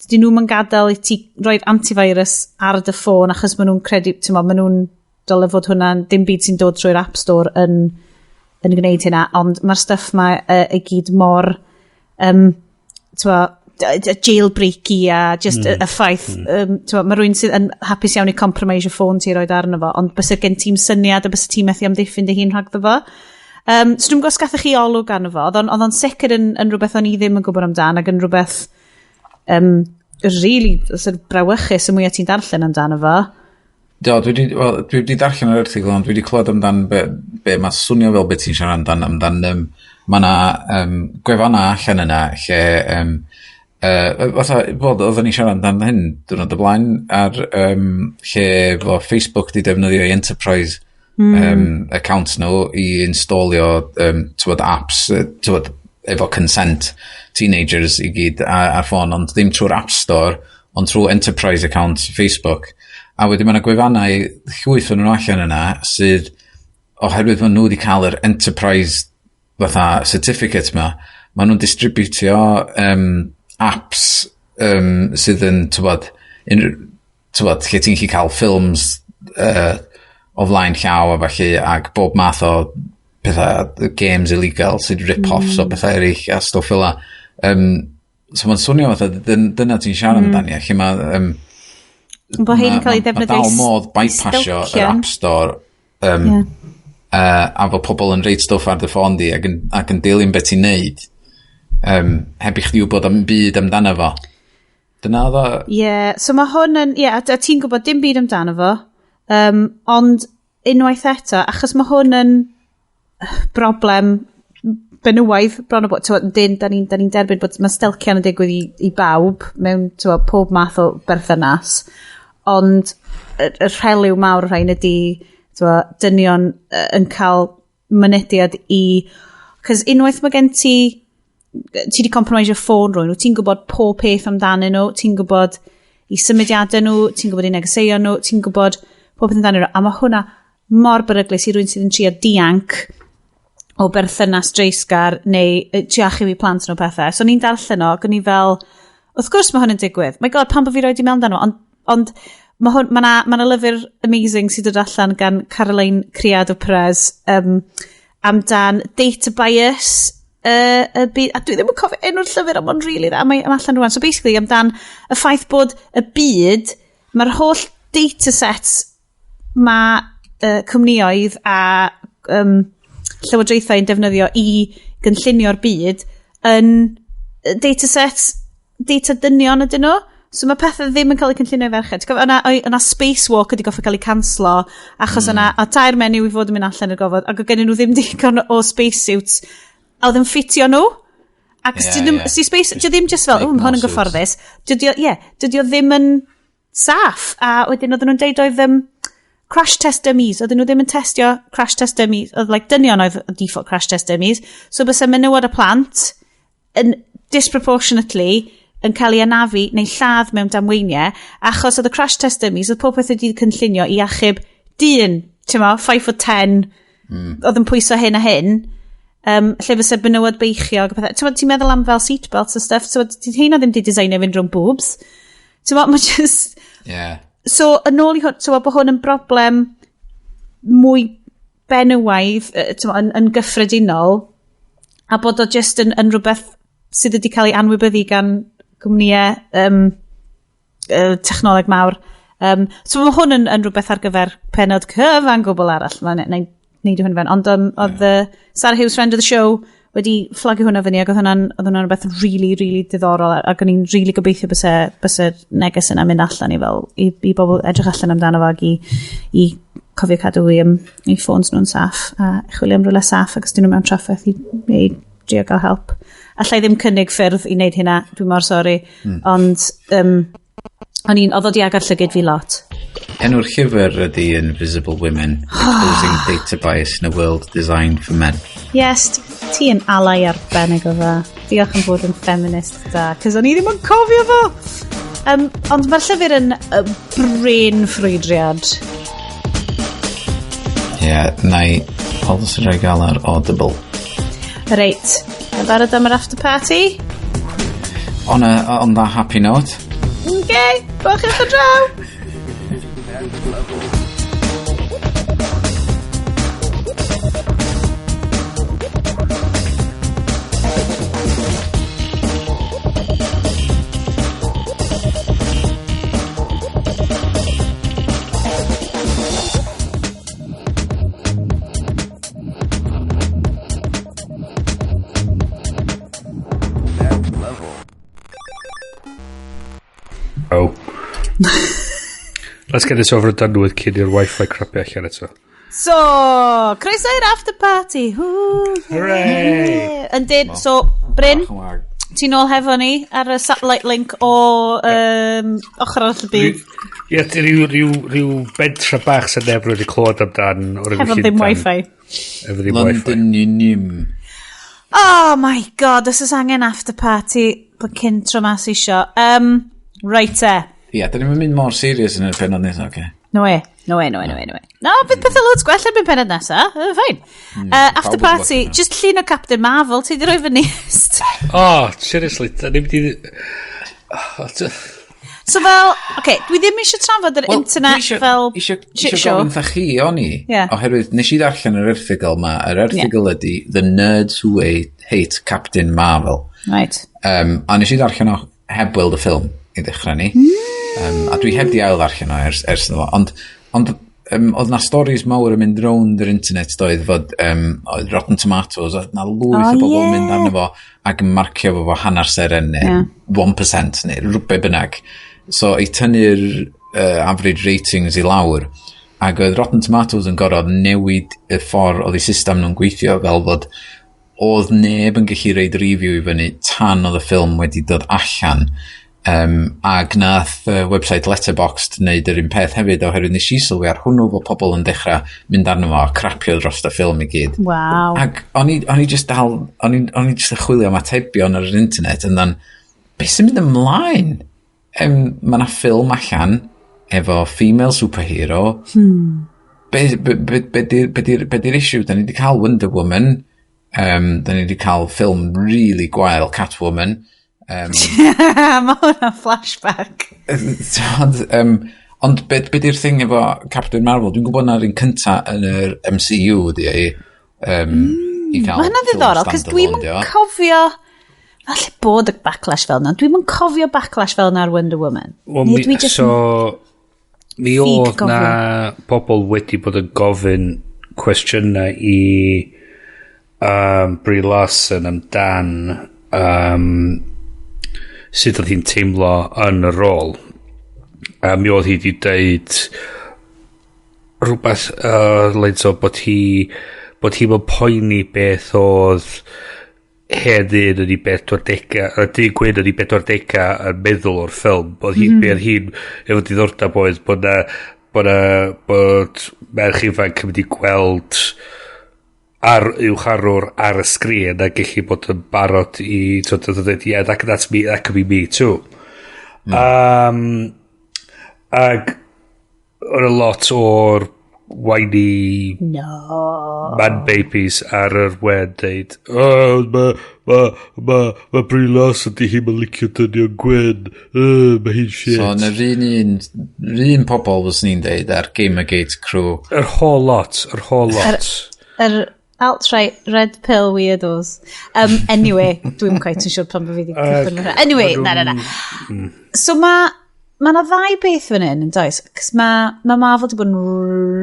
dydy nhw'n gadael i ti roi'r antivirus ar dy ffôn, achos maen nhw'n credu, ti'n mo, maen nhw'n dyle fod hwnna'n dim byd sy'n dod trwy'r App Store yn gwneud hynna, ond mae'r stuff ma i gyd mor, t'mo, Jailbreaky a just y ffaith, mae rhywun sydd yn hapus iawn i compromise y ffôn ti roed arno fo, ond bysa gen ti'n syniad a bysa ti'n methu amddiffyn dy hun rhagddo fo. So dwi'n gwybod os gathoch chi olwg arno fo, oedd o'n sicr yn rhywbeth o'n i ddim yn gwybod amdan ac yn rhywbeth really sort of brawychus y mwyaf ti'n darllen amdano fo. Do, well, dwi wedi darllen yr erthygl, ond dwi wedi clywed amdan be mae swnio fel beth ti'n siarad amdan, mae yna gwefanna allan yna lle fatha, bod, oedden ni siarad amdan hyn diwrnod o blaen ar lle fo Facebook di defnyddio i enterprise accounts nhw i installio t'wod, apps t'wod, efo consent teenagers i gyd ar ffôn, ond ddim trwy'r App Store, ond trwy enterprise account Facebook. A wedyn mae yna gwefannau llwyth o'n nhw allan yna sydd, oherwydd maen nhw wedi cael yr enterprise fatha certificate ma, maen nhw'n distributio apps sydd yn, tywod, unrhyw, tywod, lle ti'n gallu cael ffilms o flaen llaw a falle, ac bob math o pethau, games illegal sydd rip-offs o pethau eraill a stwff fel 'na. So mae'n swnio fatha, dyna ti'n siarad amdani, a lle mae Bod hein yn cael ei ma ddefnyddio dal i modd i bypassio yr stelcian. App Store a fod pobl yn reid stwff ar dy ffôn di ac yn dilyn beth ti'n neud heb i chdi wybod am byd amdano fo. Dyna oedd o. Ie, yeah, so mae hwn yn... Ie, yeah, a ti'n gwybod dim byd amdano fo, ond unwaith eto, achos mae hwn yn broblem benywaidd bron o bod, t'wod, dyn, da ni derbyn bod mae stelcian yn digwydd i bawb mewn, t'wod, pob math o berthynas, ond y rhelyw mawr o'r rhain ydy, t'wod, dynion yn cael mynediad i... Cos unwaith mae gen ti di compromisio ffôn rhywun, wyt ti'n gwybod pob peth amdanyn nhw, ti'n gwybod i symudiadau nhw, ti'n gwybod i negeseuon nhw, ti'n gwybod pob peth amdanyn nhw, a mae hwnna mor beryglus i rywun sydd yn trio dianc o berthynas dreisgar neu trio achub i plant nhw pethau. So ni'n darllen o, ac o'n i fel, wrth gwrs mae hwn yn digwydd. My God, pam bod fi roed i mewn dan nhw? Ond mae hwn, ma na lyfr amazing sydd dod allan gan Caroline Criado Perez amdan data bias y byd, a dwi ddim yn cofio enw'r llyfr, ond mae'n really dda, mae allan rwan. So basically, amdan y ffaith bod y byd, mae'r holl data sets mae cwmnïoedd a llywodraethau yn defnyddio i gynllunio'r byd yn data sets, data dynion ydyn nhw. So mae pethau ddim yn cael eu cynllunio i ferched. Ti'n cofio, yna spacewalk wedi goffa cael ei canslo achos yna a tair menyw i fod yn mynd allan i'r gofod ac oedd gennyn nhw ddim digon o spacesuits a oedd yn ffitio nhw. Ac yeah, si space, dio ddim just fel, Make oh, mae hwn yn more suits. gyfforddus. Dydy o, yeah, dydy o ddim yn saff. A wedyn oedden nhw'n deud oedd crash test dummies. Oedden nhw ddim yn testio crash test dummies. Oedd like dynion oedd y default crash test dummies. So bysa menywod a plant yn disproportionately yn cael ei anafu neu lladd mewn damweiniau achos oedd y crash test dummies, oedd pob peth wedi cynllunio i achub dyn, ti'n mo, 5 foot 10, oedd yn pwyso hyn a hyn, lle fysa benywod beichiog a pethau. Ti'n mo, ti'n meddwl am fel seatbelts a stuff, so ti'n heina ddim di designio fynd rhwng boobs. Ti'n mo, mae just... So, yn ôl i hwn, ti'n mo, bod hwn yn broblem mwy benywaidd, ti'n mo, yn gyffredinol, a bod o just yn rhywbeth sydd wedi cael ei anwybyddu gan gwmnïau technoleg mawr. So mae hwn yn rhywbeth ar gyfer penod cyfan gwbl arall. Mae'n neud i hwn fewn. Ond oedd Sarah Hughes, friend of the show, wedi flagio hwnna fyny ac oedd hwnna'n rhywbeth really, really diddorol ac o'n i'n really gobeithio byse neges yna mynd allan i fel i bobl edrych allan amdano fo ac i cofio cadw i ffôns nhw'n saff a chwilio am rhywle saff ac os dyn nhw mewn trafferth i drio gael help. Allai ddim cynnig ffyrdd i wneud hynna, dwi'n mor sori, ond oedd o di agor llygid fi lot. Enw'r llyfr ydy Invisible Women, Exposing Data Bias in a World Designed for Men. Yes, ti yn ally arbennig o dda. Diolch yn bod yn feminist da, cos o'n i ddim yn cofio fo. Ond mae'r llyfr yn brain ffrwydriad. Ie, yeah, na i... Oedd os rhaid gael ar Audible. Reit, yn barod am yr after party? On that happy note. Okay, bach i'ch draw. Level. Oh. Let's get this over and done with cyn i'r wifi crapio allan eto. So, croeso i'r after party. Woo, Hooray! Yndyn, so, Bryn, ti'n ôl hefo ni ar y satellite link o ochr arall y byd. Ie, rhyw bentra bach sy'n neb wedi clywed amdan. O'r Hefo ddim wifi. Efo ddim wifi. London Unim. Oh my God, this is angen after party bod cyn tro mas isio. Right e. Ie, da ni'n mynd mor serious yn y penod nesaf, oce. No way, no way, no way, no way, no way. No, bydd pethau loads gwell erbyn penod nesa. Fine. After Pawb yn party, gwybod. Just llun o Captain Marvel, ti di roi fyny. Oh, seriously, da ni'n mynd i... Oh, So fel, oce, okay, dwi ddim eisiau trafod yr internet dwi fel isio, shit isio show. gofyn wrtha chi o'n i, Ie. oherwydd nes i ddarllen yr erthygl ma. Yr erthygl ydy "The Nerds Who Hate Captain Marvel". Right. A nes i ddarllen o heb weld y ffilm i ddechrau ni. A dwi heb di ail ddarllen o ers iddo fo. Ond oedd na stories mawr yn mynd rownd yr internet doedd fod oedd Rotten Tomatoes, oedd na lwyth o bobl yn mynd arno fo ac yn marcio fo fo hanner seren neu 1% neu rhywbeth bynnag. So i tynnu'r average ratings i lawr, ac oedd Rotten Tomatoes yn gorfod newid y ffordd oedd eu system nhw'n gweithio fel fod oedd neb yn gallu roid review i fyny tan oedd y ffilm wedi dod allan. Ag nath website Letterboxd wneud yr un peth hefyd, oherwydd nes i sylwi ar hwnnw fod pobl yn dechrau mynd arno fo a crapio dros y ffilm i gyd. Ac o'n i just dal, o'n i just yn chwilio am atebion ar yr internet and then, beth sy'n mynd ymlaen? Mae yna ffilm allan efo female superhero. Be di'r issue? Da ni wedi cael Wonder Woman. Da ni wedi cael ffilm really gwael, Catwoman. Mae hwnna flashback. T'mod, ond be di'r thing efo Captain Marvel? Dwi'n gwybod na'r un cynta yn yr MCU ydi ei. I cael Mae hynna'n ffilm ddiddorol, cos dwi'n standalone, di o. cofio. Falle bod y backlash fel yna. Dwi'n cofio backlash fel yna ar Wonder Woman. Wel, Neu mi, dwi just so, mi ffug oedd na bobl wedi bod yn gofyn cwestiynau i Brie Larson amdan sut oedd hi'n teimlo yn y rôl. A mi oedd hi wedi deud rhywbeth lines o bod hi mewn poeni beth oedd hen ddyn yn ei 40au, y dyn gwyn yn ei 40au yn meddwl o'r ffilm. Bod hi, mm. Be hi'n efo diddordeb oedd bod merch ifanc yn mynd i gweld ar uwch arwr ar y sgrin a gallu bod yn barod i t'od dweud, "Yeah, that's me, that could be me too." Ag oedd a lot o'r whiny No. man babies ar yr we'n deud, "Oh, ma Brie Larson di hi'n licio dynion gwyn, ma hi'n shit." So, yn yr un, yr un pobl fyswn i'n deud ar Gamergate crew. Yr whole lot, yr whole lot. Yr alt-right red pill weirdos. Anyway, dwi'n quite yn siŵr pan bod fi wedi cychwyn hwnna. Anyway, na, na, na. So mae 'na ddau beth fan hyn, yn does? Cos mae ma Marvel wedi bod yn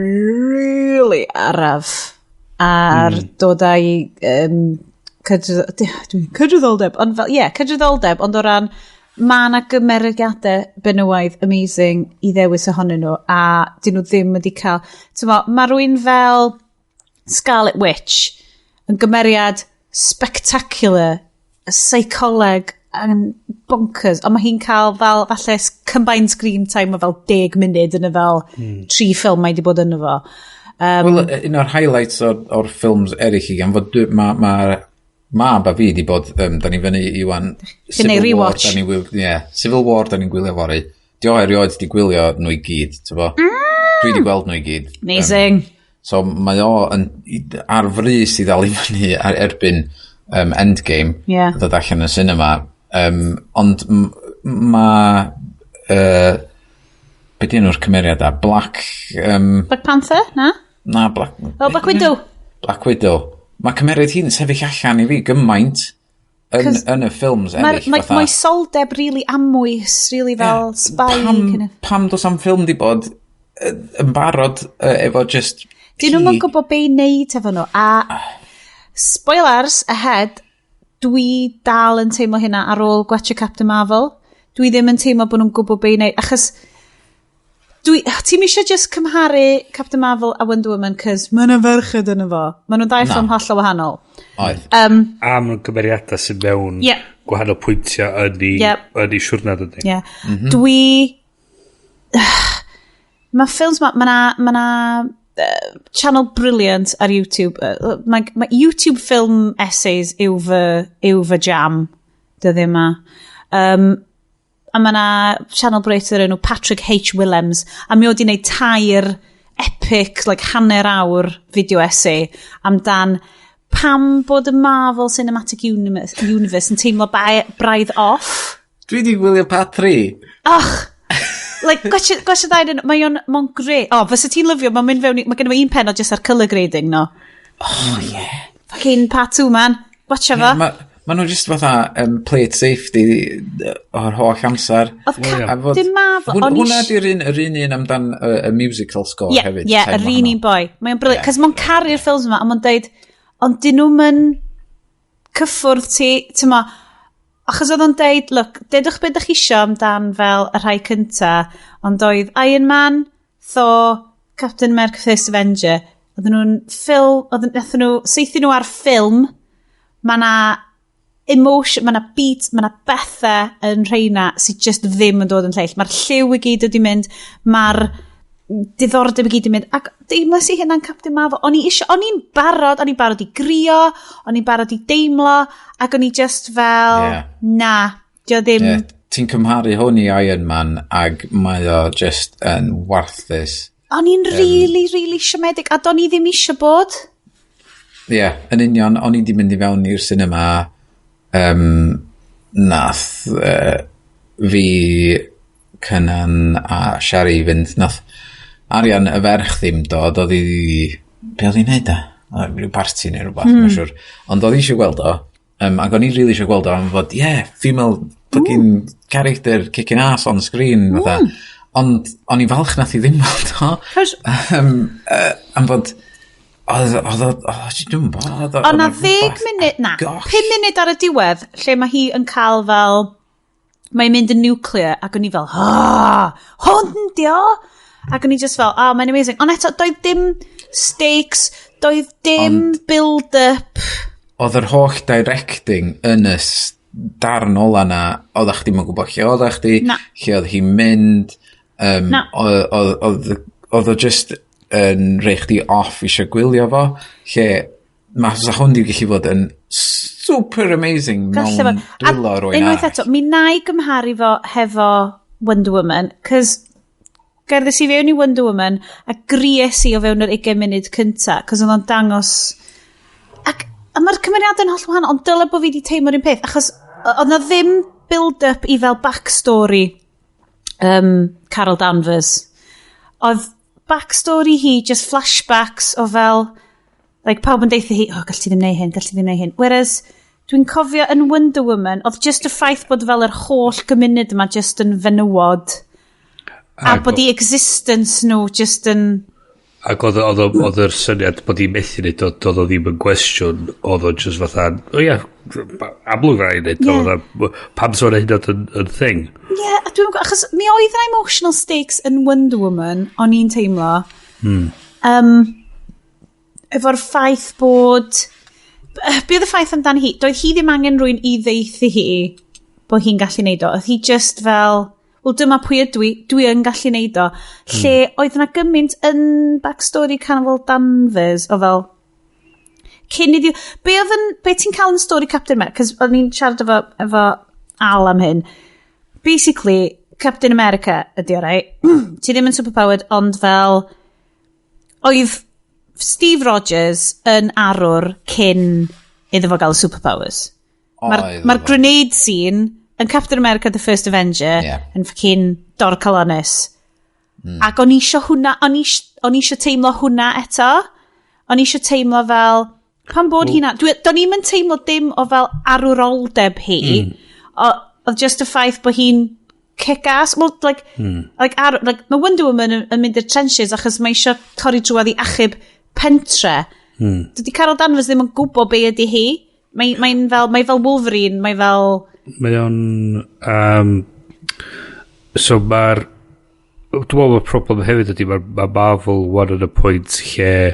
really araf ar dod â'i cydraddoldeb, ond fel, ie, yeah, cydraddoldeb, ond o ran mae yna gymeriadau benywaidd amazing i ddewis ohonyn nhw, a dyn nhw ddim wedi cael. T'mo, mae rhywun fel Scarlet Witch yn gymeriad spectacular, seicoleg yn bonkers, ond mae hi'n cael fel falle combined screen time o fel 10 munud yn y fel tri ffilm mae wedi bod yn efo. Wel, un o'r highlights o'r ffilms eraill i gan fod ma, mab a fi di bod, da ni fyny i wan Chi'n neud rewatch? Da ni, yeah, Civil War da ni'n gwylio fory. Di o erioed di gwylio nhw i gyd, ti'n bo? Dwi di gweld nhw i gyd. Amazing. So mae o yn, ar frys i ddal i fyny ar erbyn Endgame ddod allan y cinema. Ond mae... be di enw'r cymeriad a? Black... Black Panther, na? Na, Black... Oh, Black Widow. Black Widow. Mae cymeriad hi'n sefyll allan i fi gymaint yn, yn y ffilms Mae'r eraill. mae moesoldeb really amwys, really fel spy. Pam, kind of. pam dos am ffilm di bod yn barod efo just Dyn nhw'n gwybod be i wneud efo nhw. A spoilers ahead, dwi dal yn teimlo hynna ar ôl gwatchio Captain Marvel. Dwi ddim yn teimlo bod nhw'n gwybod be i wneud, achos dwi, ti'n eisiau just cymharu Captain Marvel a Wonder Woman, cys mae yna ferched yn efo. Maen nhw'n ddau ffilm hollol wahanol. Oedd. A maen gymeriadau sy'n mewn gwahanol pwyntiau yn ei, yn ei siwrna, dydy. Yeah. Dwi... Mae ffilms ma... Mae na, ma na channel brilliant ar YouTube. Mae YouTube film essays yw fy jam dyddiau yma. A mae na channel brit o'r enw Patrick H. Willems a mi oedd i wneud tair epic, like hanner awr video essay amdan pam bod y Marvel Cinematic Universe yn teimlo braidd off. Dwi di gwylio part 3. Ach! Like, gwachio ddau, mae o'n, mae'n great. Oh, fysa ti'n lyfio, mae'n mynd fewn, mae gen i fo un pennod just ar colour grading, no. Oh, yeah. Fucking part 2, man. Watcha fo. Mae ma nhw just fatha play it safety o'r holl amser. Oedd Captain Marvel... Hwnna di'r un, yr un un amdan y musical score hefyd. Ie, yr un un boi. Mae'n brilliant, cos mae'n caru'r ffilms yma, a mae'n deud, ond dyn nhw'n mynd cyffwrdd ti, ti'n ma, achos oedd o'n deud, look, dedwch beth ydych chi isio amdan fel y rhai cynta, ond oedd Iron Man, Thor, Captain America First Avenger, oedden nhw'n ffilm, oedden nhw, saethu nhw ar ffilm, mae na emotion, mae na beat, mae na bethau yn rheina sydd just ddim yn dod yn lleill. Mae'r lliw i gyd wedi mynd, mae'r diddordeb i gyd yn mynd, ac deimles i hynna'n Captain Marvel. O'n i isio, o'n i'n barod i grio, o'n i'n barod i deimlo, ac o'n i just fel, na, dio ddim. Yeah, ti'n cymharu hwn i Iron Man ag mae o just yn warthus. O'n i'n really, really siomedig, a do'n i ddim isio bod. Ie, yeah, yn union, o'n i di mynd i fewn i'r cinema, nath fi, Cynan a Shari fynd, nath Arian y ferch ddim dod, oedd i... Be oedd hi'n neud da? O, rhyw party neu rhywbeth, mm. siŵr. Ond oedd hi eisiau gweld o, ac o'n i really eisiau gweld o am fod, yeah, female fucking character kicking ass on screen, fatha. Ond o'n i falch nath i ddim weld o. Am fod, oedd o, dwi'n bod. Ond na 10 munud, na, 5 munud ar y diwedd, lle mae hi yn cael fel, mae'n mynd yn nuclear, ac o'n i fel, ah, hwn dio! Ac o'n i just fel, oh, mae'n amazing. Ond eto, doedd dim stakes, doedd dim build-up. Oedd yr holl directing yn y darn ola na, oeddech chdi'm yn gwybod lle oeddech chdi, Na. lle oedd hi'n mynd, Na. oedd o just yn rhoi chdi off eisiau gwylio fo, lle mae sa hwn di gallu fod yn super amazing Galle mewn fod. dwylo rywun Unwaith arall. eto, mi na i gymharu fo hefo Wonder Woman, cos gerddes i fewn i Wonder Woman a gries i o fewn yr 20 munud cynta, cos oedd o'n dangos... Ac a mae'r cymeriadau'n holl wahanol, ond dyle bod fi wedi teimlo'r un peth, achos oedd na ddim build-up i fel backstory Carol Danvers. Oedd backstory hi just flashbacks o fel, like, pawb yn deutha hi, "Oh, gall ti ddim neud hyn, gall ti ddim neud hyn." Whereas, dwi'n cofio yn Wonder Woman, oedd just y ffaith bod fel yr holl gymuned yma just yn fenywod, a bod i existence nhw just yn. Ac oedd yr syniad bod hi'n methu neud, oedd o ddim yn gwestiwn, oedd o just fatha, o ia, amlwg rhaid neud, oedd o, pam sôn hyn oed yn thing. Ie, yeah, a dwi'n gwybod, achos mi oedd yna emotional stakes yn Wonder Woman, o'n i'n teimlo. Efo'r ffaith bod... Be oedd y ffaith amdani hi? Doedd hi ddim angen rhywun i ddeuthu hi bod hi'n gallu neud o. Oedd hi just fel, wel, dyma pwy ydw i, dwi yn gallu neud o. Lle oedd yna gymaint yn backstory Carol Danvers o fel, cyn iddi... Be oedd yn... Be ti'n cael yn stori Captain America? Cos o'n i'n siarad efo Al am hyn. Basically, Captain America ydi o, right? Ti ddim yn superpowered, ond fel... Oedd Steve Rogers yn arwr cyn iddo fo gael superpowers. Mae'r Oedd ma o. grenade scene yn Captain America The First Avenger yn fucking dorcalonnus. Ac o'n i isio hwnna, o'n i isio teimlo hwnna eto. O'n i isio teimlo fel, pan bod hynna, do'n i'm yn teimlo dim o fel arwroldeb hi. Oedd just y ffaith bod hi'n kick-ass. Well, like, like, like, mae Wonder Woman yn mynd i'r trenches achos mae eisiau torri drwodd i achub pentre. Dydy Carol Danvers ddim yn gwybod be ydy hi. Mae fel Wolverine, mae fel... Mae o'n... So mae'r... Dwi'n meddwl mae'r problem hefyd ydy mae Marvel wan yn y pwynt lle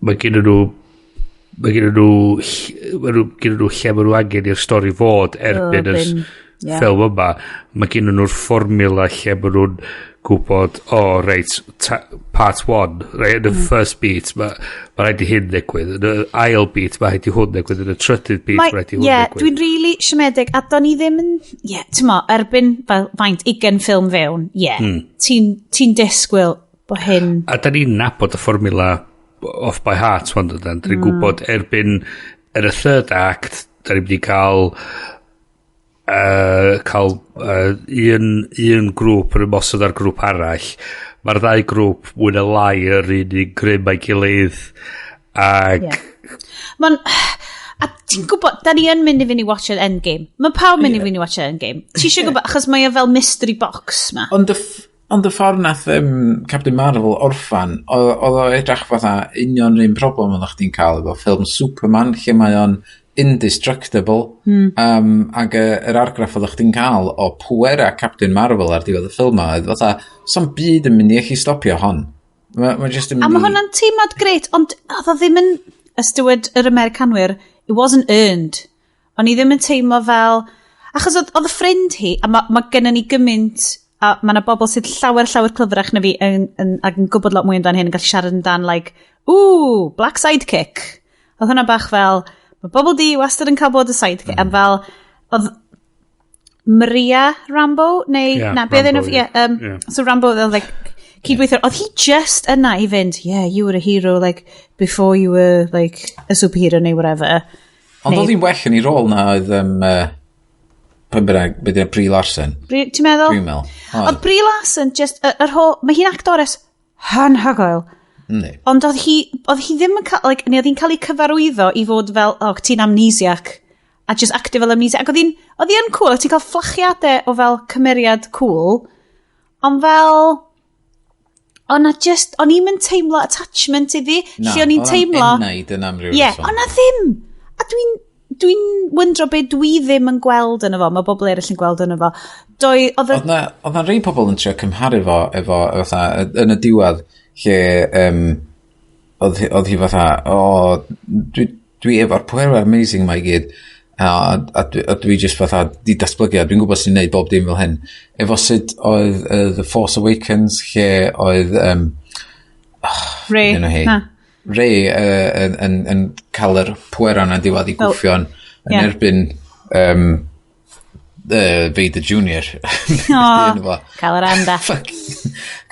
mae gen nhw mae gen nhw mae nhw gen nhw lle mae nhw angen i'r stori fod erbyn yr ffilm yma. Mae gen nhw'r fformula lle mae nhw'n gwybod, o, oh, reit, part 1, right, yn y first beat, mae rhaid i hyn ddigwydd. Yn y ail beat, mae rhaid i hwn ddigwydd. Yn y trydydd beat, mae rhaid i hwn ddigwydd. Dwi'n really siomedig, a do'n i ddim yn... Ie, yeah, ti'n mo, erbyn fel, faint, 20 ffilm fewn, ie, yeah, ti'n disgwyl bod hyn... A da ni'n nabod y fformula off by heart, wan dydan. Da ni'n gwybod erbyn yn y third act, da ni'n mynd i cael un grŵp yn ymosod ar grŵp arall. Mae'r ddau grŵp mwy na lai yr un un grym a'i gilydd. Ag... Yeah. Ma'n... A ti'n gwybod, da ni yn mynd i fynd i watch yr Endgame. Mae pawb mynd i fynd i watch yr Endgame. Ti eisiau gwybod, achos mae o fel mystery box ma. Ond y ffordd nath Captain Marvel orffan, oedd o edrych fatha union yr un problem oedd chdi'n cael efo ffilm Superman, lle mae o'n indestructible. Ac yr argraff oedd chdi'n cael o pwera Captain Marvel ar diwedd y ffilm ma, oedd fatha, so'n byd yn mynd i allu stopio hon. Ma just yn mynd. A mae hwnna'n teimlad grêt, ond oedd o ddim yn, ystywed yr Americanwyr, it wasn't earned. O'n i ddim yn teimlo fel... Achos oedd y ffrind hi, a mae gennym ni gymaint, a mae yna bobl sydd llawer, llawer clyfrach na fi ac yn gwybod lot mwy amdan hyn, yn gallu siarad amdan, like, ooh, black sidekick. Oedd hwnna bach fel, mae bobl di wastad yn cael bod y sidekick. A fel, oedd Maria Rambo, neu, yeah, na, be oedd enw, yeah, so Rambo, oedd like, cydweithio, oedd hi just yna i fynd, yeah, you were a hero, like, before you were, like, a superhero neu whatever. Ond oedd hi'n well yn ei rôl na oedd, pa bynnag, be di'r Brie Larson? Ti'n meddwl? Dwi'n meddwl. Oedd Brie Larson just, yr whole, mae hi'n actores anhygoel. Yndi. Ond oedd hi ddim yn cael, like, neu oedd hi'n cael ei cyfarwyddo i fod fel, oh, ti'n amnesiac, a just actio fel amnesiac. Ac oedd hi'n cool, oedd ti'n cael fflachiadau o fel cymeriad cool, ond fel... O'n na just, o'n i'm yn teimlo attachment iddi. Na, lle o'n i'n teimlo... Na, oedd enaid yn amryw. Ie, yeah, o'n na ddim. A dwi'n wyndro be dwi ddim yn gweld yn efo, mae bobl eraill yn gweld yn efo. Oedd na rei pobl yn trio cymharu fo efo, fatha, yn y diwedd, lle oedd hi fatha, o, dwi efo'r pwerau amazing ma i gyd, a dwi just fatha di datblygu, a dwi'n gwybod sy'n neud bob dim fel hyn. Efo sut oedd The Force Awakens, lle oedd... Rey. Na. Rey yn cael yr pwerau na'n diwedd i gwffio'n yn erbyn Vader Jr. O, cael yr anda.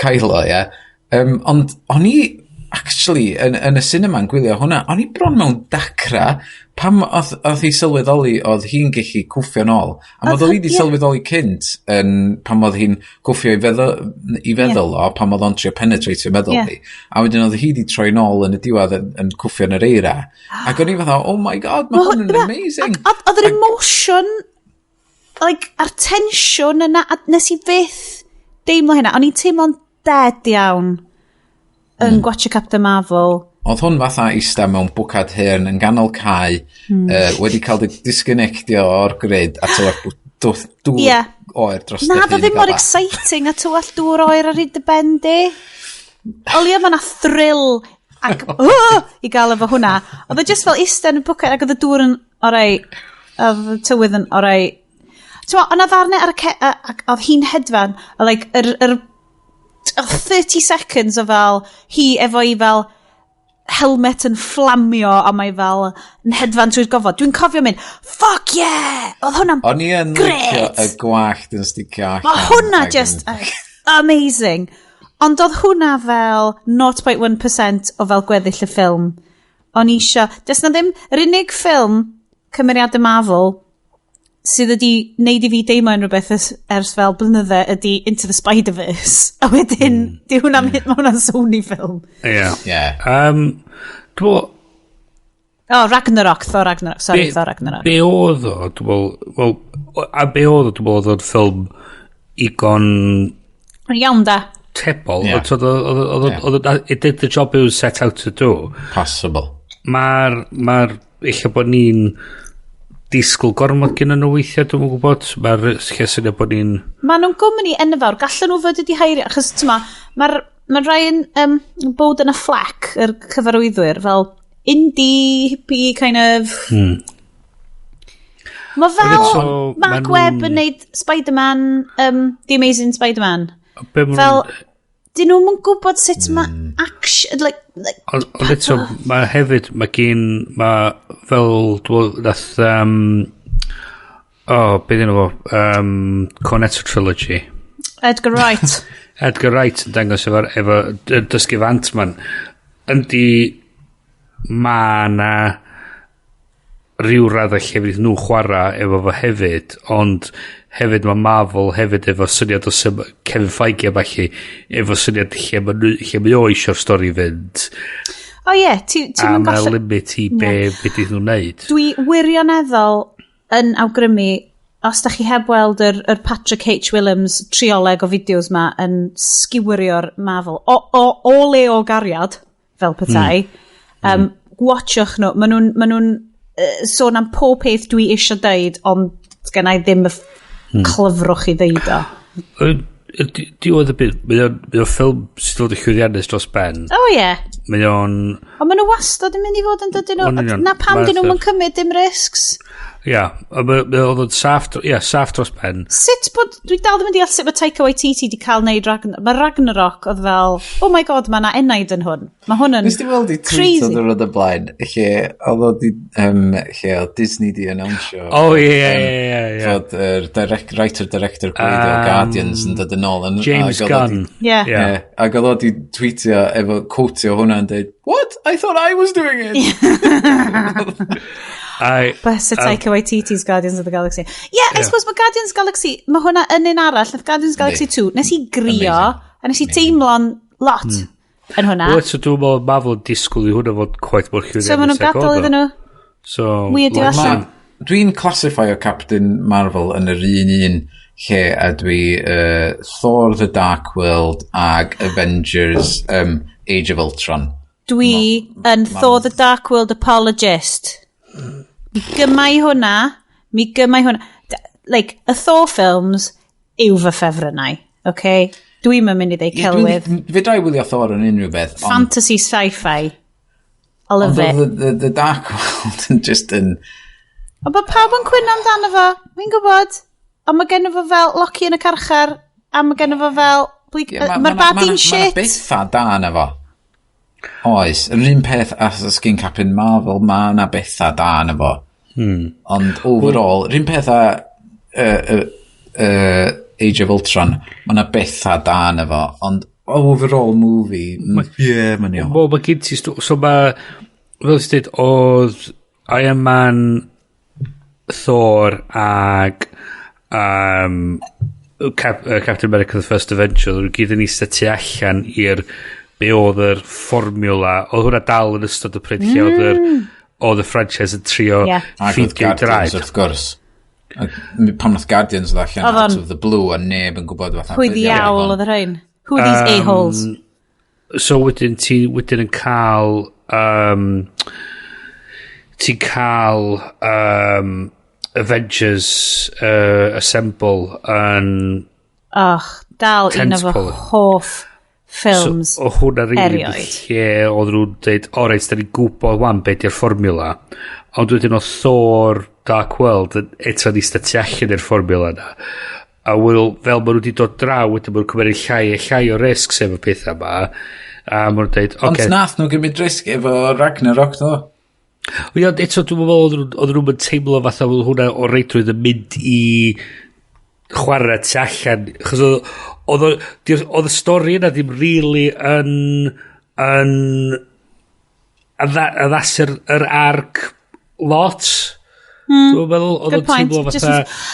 Kylo, ie. Ond o'n i, actually, yn y cinema yn gwylio hwnna, o'n i bron mewn dacra pam oedd hi sylweddoli oedd hi'n gallu cwffio nôl. A oedd hi wedi sylweddoli cynt yn, pam oedd hi'n cwffio i feddwl o, pam oedd o'n trio penetrate meddwl hi. A wedyn oedd hi wedi troi nôl yn y diwedd yn cwffio yn yr eira. Ac o'n i fatha, oh my god, mae hwn yn amazing. Oedd yr emotion, like, a'r tensiwn yna, a nes i fyth deimlo hynna. O'n i'n teimlo'n dead iawn yn gwatcha Captain Marvel. Oedd hwn fatha ista mewn bwcad hyn yn ganol cae, wedi cael dy disconnectio o'r grid a tywall dŵr oer dros dy hun. Na, ddim mor exciting a tywall dŵr oer ar hyd dy ben di. O leia ma' 'na thrill ac i gael efo hwnna. Oedd o just fel ista yn y bwcad ac oedd y dŵr yn orau, oedd y tywydd yn orau. Ti'n meddwl, o'na ddarnau ar y ac oedd hi'n hedfan, like, yr 30 seconds o fel hi efo i fel helmet yn fflamio a mae fel yn hedfan trwy'r gofod. Dwi'n cofio mynd, fuck yeah! Oedd hwnna'n O'n i yn licio y gwallt yn sticio allan. Mae hwnna just amazing. Ond oedd hwnna fel 0.1% o fel gweddill y ffilm. O'n i isio... Does na ddim... Yr unig ffilm cymeriadau Marvel sydd wedi neud i fi deimlo unrhyw beth ers fel blynydde ydy Into the Spider-Verse. A wedyn, di hwnna'n mae hwnna'n Sony film. Ie. Dwi'n Oh, Ragnarok, Thor Ragnarok. Sorry, Thor Ragnarok. Be oedd o, dwi'n meddwl, a be oedd o, dwi'n meddwl, oedd o'n ffilm igon... Iawn da. Tebol. It did the job it was set out to do. Possible. Mae'r, ella bod ni'n disgwyl gormod gen nhw weithiau, dwi'n gwybod. Mae'r lle syniad bod ni'n... Maen nhw'n gwmni enfawr, gallan nhw fod wedi heirio, achos tyma, mae'r ma Ryan Bowden a Fleck, yr cyfarwyddwyr, fel indie, hippie kind of... Mae fel eto, Mark ma' Webb nhw'n- yn neud Spider-Man, The Amazing Spider-Man. Be ma' Fel, nhw'n- dyn nhw'n yn gwybod sut mae action, like Ond eto, mae hefyd, mae gen, mae fel, dwi'n meddwl, nath, o, oh, beth yna fo, Cornetto Trilogy. Edgar Wright. Edgar Wright yn dangos efo dysgu efo Ant-Man. Yndi, ma na ryw raddau lle fydd nhw chwarae efo fo hefyd, ond hefyd mae Marvel hefyd efo syniad o Kevin Feige a ballu, efo syniad lle mae, lle mae o eisiau'r stori fynd. O ie, ti A yn mae gallu... limit i be dyn nhw'n neud. Dwi wirioneddol yn awgrymu, os da chi heb weld yr Patrick H. Willems trioleg o fideos ma yn sgiwrio'r Marvel, o le o gariad, fel petai, watchwch nhw. Maen nhw'n ma nhw sôn am pob peth dwi eisiau deud, ond gen i ddim y clyfrwch i ddeud o. Diwedd y byd, mae o'n ffilm sydd wedi llwyddiannus dros ben. O ie. Yeah. Mae o'n... Ond maen nhw wastad yn mynd i fod yn dydyn Yn nhw. union. Na pam dyn nhw'n Ma'r cymryd dim risks. Ia, a mae oedd o'n saff, ia, saff dros ben. Sut bod, dwi dal ddim yn deall sut mae Taika Waititi di cael neud Ragnarok. Mae Ragnarok oedd fel, oh my God, mae yna enaid yn hwn. Mae hwn yn Nes ti weld i tweet crazy. oedd yr oedd y blaen, lle oedd o di, lle oedd Disney di announsio. O, ie. Fod yr direct, writer-director gwreiddiol Guardians yn dod yn ôl. James ag oedd o di- Gunn. Yeah. Ie. Ie, ac oedd o di tweetio efo quotio hwnna yn dweud, "What? I thought I was doing it!" Bys y Taika Waititi's Guardians of the Galaxy. Yeah, I suppose mae Guardians Galaxy, mae hwnna yn un arall, nath Guardians Galaxy 2, nes i grio, Amazing. a nes i teimlo'n lot yn hwnna. Wel, eto dwi'n meddwl Marvel yn disgwyl i hwnna fod quite mor llwyddiannus. So maen nhw'n ag gadael oedd o. iddyn nhw. So, Weird i like- allan. Dwi'n classify o Captain Marvel yn yr un lle a dwi Thor The Dark World ag Avengers Age of Ultron. Dwi yn Thor the Dark World apologist. Mi gymau hwnna, mi gymau hwnna. Like, y Thor films yw fy ffefrynnau, okay? Dwi'm yn mynd i ddeud Ie, celwydd. Fedra i wylio Thor yn unrhyw beth, ond Fantasy sci-fi. I love ond it. oedd the Dark World yn just yn... Ond mae pawb yn cwyno amdano fo, fi'n gwybod. Ond mae genno fo fel Loki yn y carchar, a mae genno fo fel... Ie, Mae'r baddie'n Ma' shit. bethau da yna fo. Oes, yr un peth as sgyn Captain Marvel, mae yna bethau da yna fo. Ond overall, yr un peth a Age of Ultron, mae yna bethau da yna fo. Ond overall movie, ie, mae'n iawn. Wel, mae gen ti... So mae... Fel ti'n dweud, oedd Iron Man, Thor ag Captain America The First Avenger, oedd nhw gyd yn eistedd tu allan i'r be oedd yr fformiwla. Oedd hwnna dal yn ystod y pryd lle oedd y franchise yn trio Ie. Ac oedd ffeindio'i Guardians draed. wrth gwrs. Ac pam nath Guardians ddod allan Oedd out o'n- of the blue a neb yn gwybod fatha. Pwy be ddiawl ddiawl hwn. oedd y rhain? Who are these a-holes? So wedyn ti wedyn yn cael ti'n cael Avengers Assemble yn Och, dal un o fy Tentpole. hoff ffilms. So, o hwnna rili erioed. lle oedd nhw'n dweud, o reit, da ni'n gwybod wan be di'r fformiwla. Ond wedyn o Thor Dark World yn eto ni eistedd tu allan i'r fformiwla yna. A wel, fel maen nhw wedi dod draw, wedyn maen nhw'n cymryd llai a llai o risks efo pethau yma. A maen nhw'n dweud, oce, Ond nath nhw gymryd risg efo Ragnarok, ddo. Ie, ond eto dwi'n meddwl oedd nhw'n teimlo fatha oedd hwnna o reidrwydd yn mynd i chwarae tu allan. Chos oedd y stori yna ddim really yn addasu'r yr arc lot. Dwi'n meddwl oedd Good o'n point. teimlo fatha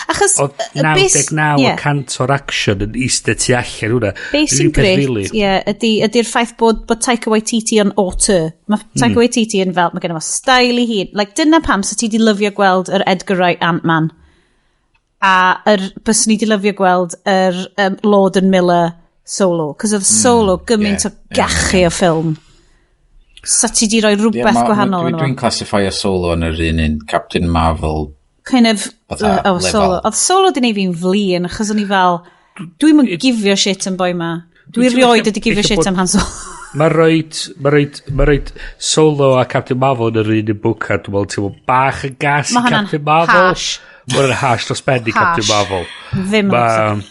Achos, oedd 99 y cant o'r action yn eistedd tu allan hwnna. Be Yr sy'n un peth grêt, really. ie, ydy'r ffaith bod Taika Waititi yn auteur. Mae Taika Waititi yn fel, mae gen fo style i hun. Like, dyna pam sa ti di lyfio gweld yr Edgar Wright Ant-Man. A byswn ni di lyfio gweld yr Lord and Miller Solo. Cos oedd Solo gymaint o gachu o ffilm. Sa ti di roi Ie, rhywbeth gwahanol yno Dwi'n fo. classify o Solo yn yr un Captain Marvel. Kind of, oh, Solo. Oedd Solo di neud fi'n flin, achos o'n i fel, dwi'n mynd gifio shit am boi ma. Dwi rioed wedi gifio shit am Han Solo. Mae roed, mae roed, mae roed Solo a Captain Marvel yn yr un un bwca, dwi'n meddwl, ti'n meddwl bach yn gas i Captain Marvel. Harsh. Mae hwnna'n harsh dros ben i Captain Marvel. Ddim yn.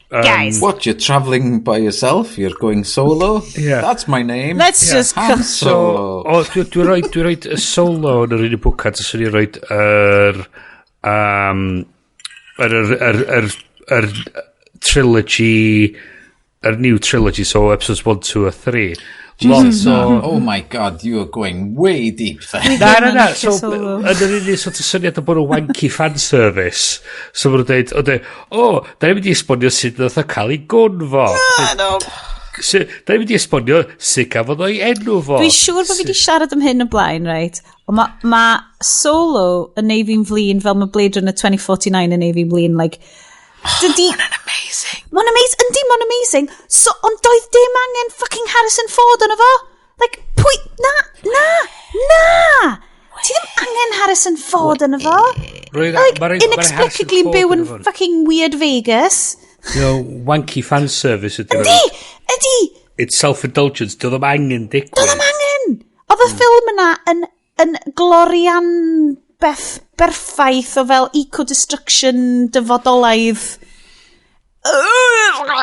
Guys. What, you're travelling by yourself? You're going solo? Yeah. That's my name. Let's just Han Solo. So, dwi'n rhoi, dwi rhoi y Solo yn yr un un bwca, dwi rhoi yr, yr, yr, yr, yr, yr trilogy, yr new trilogy, so episodes 1, 2 a 3. Jesus, so, oh my God, you are going way deep there. Na, na, na. So, yn yr unig sort of syniad o bod yn wanky fan service. So, maen nhw'n dweud, o, da ni'n mynd i esbonio sut nath o cael ei gwn fo. No. Da ni'n mynd i esbonio sut gafodd o'i enw fo. Dwi'n siŵr bod fi wedi siarad am hyn o blaen, right? Ond mae ma Solo yn neud fi'n flin fel mae Blade Runner 2049 yn neud fi'n flin, like, dydy... Oh, Mae'n amazing. Mae'n amazing. Yndi, mae'n amazing. So, ond doedd dim angen fucking Harrison Ford yno fo. Like, pwy... Na, na, na! Ti ddim angen Harrison Ford yno fo. Like, inexplicably byw yn fucking weird Vegas. You know, wanky fan service ydy. Yndi, yndi. It's self-indulgence. Doedd ddim angen digwydd. Doedd ddim angen. Oedd y ffilm yna yn glorian beth berffaith o fel eco-destruction dyfodolaidd.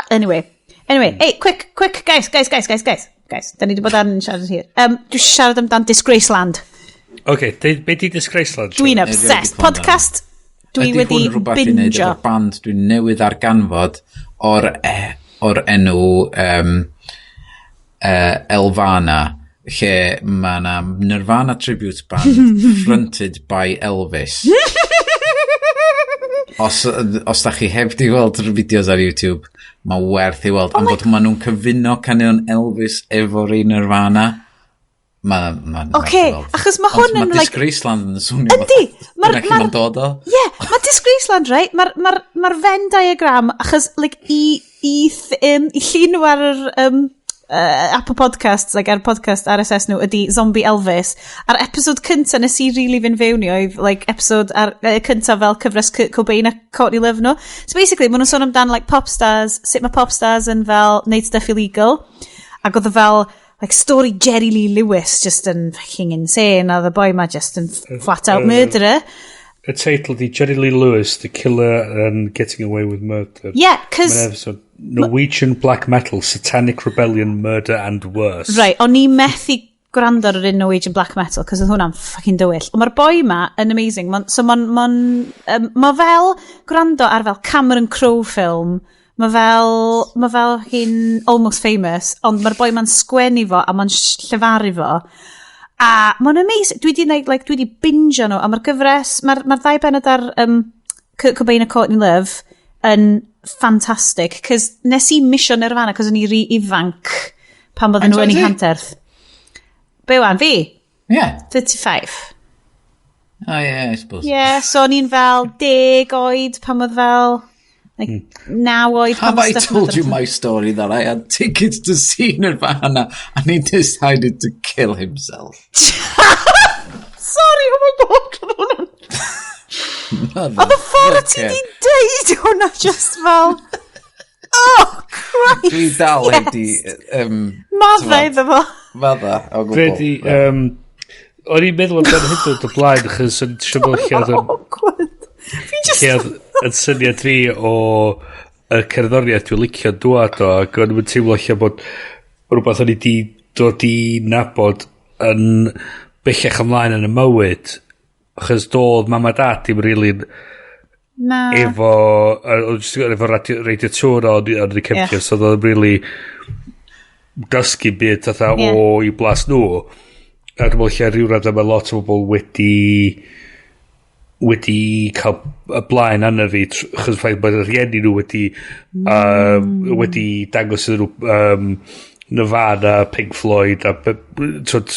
Anyway, hey, quick, quick, guys, guys, guys, guys, guys, guys, da ni wedi bod ar yn siarad hir. Dwi eisiau siarad amdan Disgraceland. OK, be di Disgraceland? Dwi'n obsessed. Podcast dwi Ydy wedi hwn rhywbeth i wneud bingio. efo'r band dwi'n newydd arganfod o'r enw Elvana, lle mae yna Nirvana tribute band fronted by Elvis. Os da chi heb di weld yr fideos ar YouTube, mae werth i weld. Am fod maen nhw'n cyfuno caneuon Elvis efo'r un Nirvana. Mae ma, Ocê, achos ma' hwn yn, Mae like- Disgraceland yn swnio Yndi, Dyna lle mae'n dod o. Ie, yeah, mae Disgraceland, right? Mae'r ma Venn diagram, achos, like, i llun nhw ar yr Apple Podcasts, like, ar podcast RSS nhw, ydy Zombie Elvis. A'r episode cynta nes i really fynd fewn i oedd, like, episode ar, cynta fel cyfres Kurt Cobain a Courtney Love nhw. So basically, maen nhw'n sôn amdan, like, pop stars, sut mae pop stars yn fel neud stuff illegal. Ac oedd o fel, like, story Jerry Lee Lewis just yn fucking insane, a the boy ma just yn flat out murderer. Y teitl di Jerry Lee Lewis, The Killer and Getting Away with Murder. Yeah, cos... Mae'n episode Norwegian Black Metal, Satanic Rebellion, Murder and Worse. Right, o'n i methu gwrando ar yr un Norwegian Black Metal, cos oedd hwnna'n fucking dywyll. Ond mae'r boi ma yn amazing. So ma fel gwrando ar fel Cameron Crowe film, ma fel hyn Almost Famous, ond mae'r boi ma'n sgwennu fo a ma'n llefaru fo. A mae'n amazing. Dwi di, like, dwi di bingio nhw, a mae'r gyfres, mae'r ma ddau benod ar Kurt Cobain a Courtney Love yn ffantastig, cos nes i misio Nirvana, cos o'n i rhy ifanc pan bod nhw yn ei hanterth. Be wan, fi? Yeah. 35. Oh yeah, I suppose. Yeah, so o'n i'n fel 10 oed pan oedd fel, like, 9 oed pan Have I oedd stuff yn told dod you allan. my story that I had tickets to see Nirvana and he decided to kill himself? Sorry, oh my God, oedd hwnna'n... Oedd y ffordd ti di deud hwnna just fel... Oh, Christ, Dwi dal yes. heb di... Madda iddo fo. Fadda, o gwbl. Fe di... O'n i'n meddwl amdano hyn o'r blaen, achos o'n siŵr bod lle oedd yn Awkward. Fi just... lle oedd yn syniad fi o y cerddoriaeth dwi'n licio dwad o, ac o'n i'n teimlo lle bod rhywbeth o'n i di dod i nabod yn bellach ymlaen yn y mywyd, achos doedd mam a dad dim really Na. efo, oedd jyst efo radio tour o'n i cefndir, so oedd o'n really dysgu byd fatha o i blas nhw. A dwi'n meddwl lle rhyw radd mae lot o bobl wedi cael y blaen arna fi achos ffaith bod y rhieni nhw wedi dangos iddyn nhw Nirvana, Pink Floyd a twyd,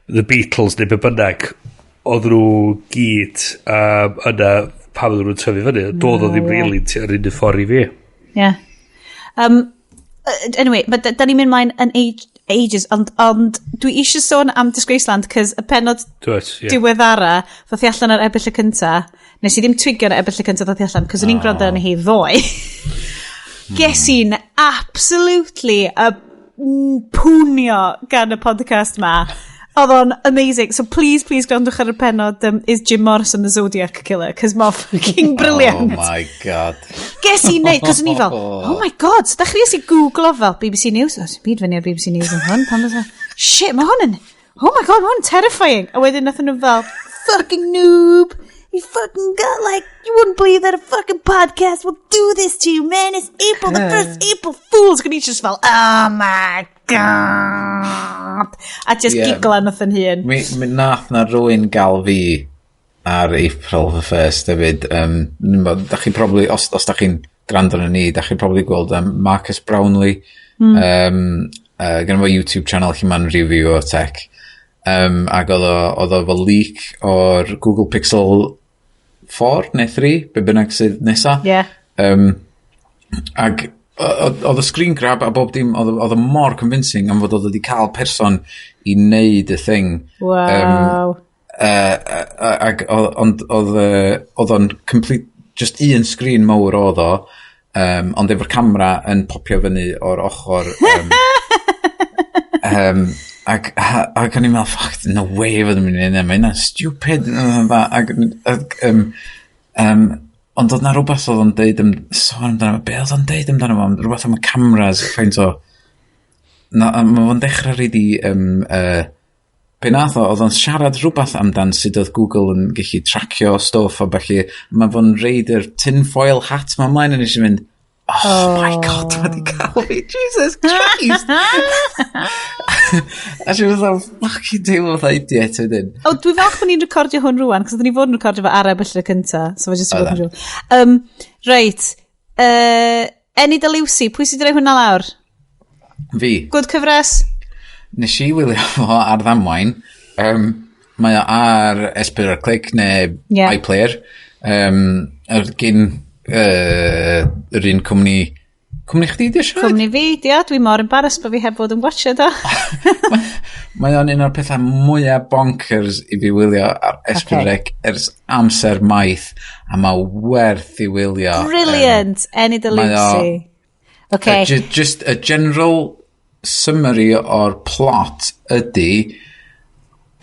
The Beatles neu be bynnag oedd nhw gyd yna pan oedden nhw'n tyfu fyny. Doedd o ddim really yr un ffordd i fi. Yeah. Anyway, but da ni'n mynd mlaen yn age. ages, ond dwi eisiau sôn am Disgraceland, cos y penod Dwyt, yeah. diweddara, ddoth i allan ar Ebrill y cynta, nes i ddim twigio ar Ebrill y cynta ddoth i allan, cos o'n i'n gwrando arni hi ddoe. Ges i'n absolutely y pwnio gan y podcast ma. Oedd o'n amazing. So please, please gwrandwch ar y penod "Is Jim Morrison the Zodiac Killer?" Cos mae'n fucking brilliant. Oh my God. Ges i neud, cos o'n i fel, "Oh my God," so dechreuais i googlo fel BBC News. Oh, sy'n byd fyny ar BBC News yn hwn. Pan oedd, "Shit, mae hwn yn, oh my God, mae hwn yn terrifying." A wedyn nath nhw fel, "Fucking noob. You fucking got like, you wouldn't believe that a fucking podcast will do this to you, man. It's April, the first April Fools." Gwni just fel, "Oh my God." A just yeah, giglan wrth yn hun. Mi nath na rywun gael fi ar April the 1st hefyd. Da chi probably, os da chi'n gwrando arno ni, da chi probably gweld Marques Brownlee. Gen fo YouTube channel lle mae'n review o tech. Ac oedd o fel leak o'r Google Pixel 4 neu 3, be bynnag sydd nesa. Ac oedd y screen grab a bob dim, oedd o mor convincing am fod oedd wedi cael person i wneud y thing. Ac ond oedd o'n complete, just un screen mawr oedd o, ond efo'r camera yn popio fyny o'r ochr. Ac o'n i'n meddwl, "Fuck, no way fod yn mynd i hynny, mae hynna'n stupid." Ac ond oedd na rhywbeth oedd o'n deud, sôn amdano, be oedd o'n deud amdano fo, rhywbeth am y cameras, faint o, na, mae fo'n dechrau rili, be nath o, oedd o'n siarad rhywbeth amdan sut oedd Google yn gallu tracio stwff a felly, mae fo'n reid yr tinfoil hat ma ymlaen a nes i mynd, "Oh my God, mae di cael fi, Jesus Christ." A si fatha, fucking teimlo fatha idiot wedyn. O, dwi falch bod ni'n recordio hwn rwan, cos oedden ni fod yn recordio fo ar Ebrill y cynta, so fe jyst i fod yn rhywun. Reit, Enid a Lucy, pwy sydd wedi rhoi hwnna lawr? Fi. Good cyfres? Nes i wylio fo ar ddamwain. Mae o ar S4 Click neu iPlayer. Yr gyn yr un cwmni chdi di siarad? Cwmni fi, dia, dwi mor embarrassed bod fi heb fod yn watchad o. Mae o'n un o'r pethau mwyaf bonkers i fi wylio ar S4C ers amser maith a mae werth i wylio. Brilliant! Enid a Lucy. Okay. Just a general summary o'r plot ydy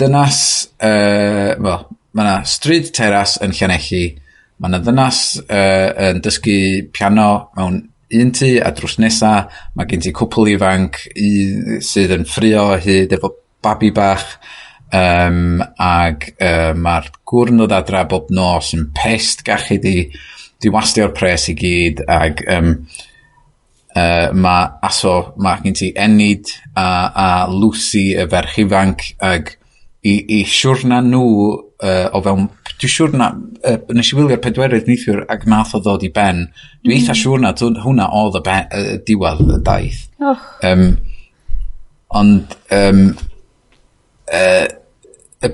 dynas, wel, mae yna stryd teras yn Llanelli, mae yna ddynas yn dysgu piano mewn un tŷ a drws nesa, mae gen ti cwpl ifanc sydd yn ffrio hyd efo babi bach, ag mae'r gŵr yn dod adra bob nos yn pissed gachu di wastio'r pres i gyd, ag mae aso, mae gen ti Enid a Lucy y ferch ifanc, ag i siwrna nhw o fewn, dwi'n siwr na, nes i wylio'r pedwerydd neithiwr ac nath o ddod i ben. Dwi'n eitha siwr na hwnna oedd y ben, diwedd y daith. Oh. Ond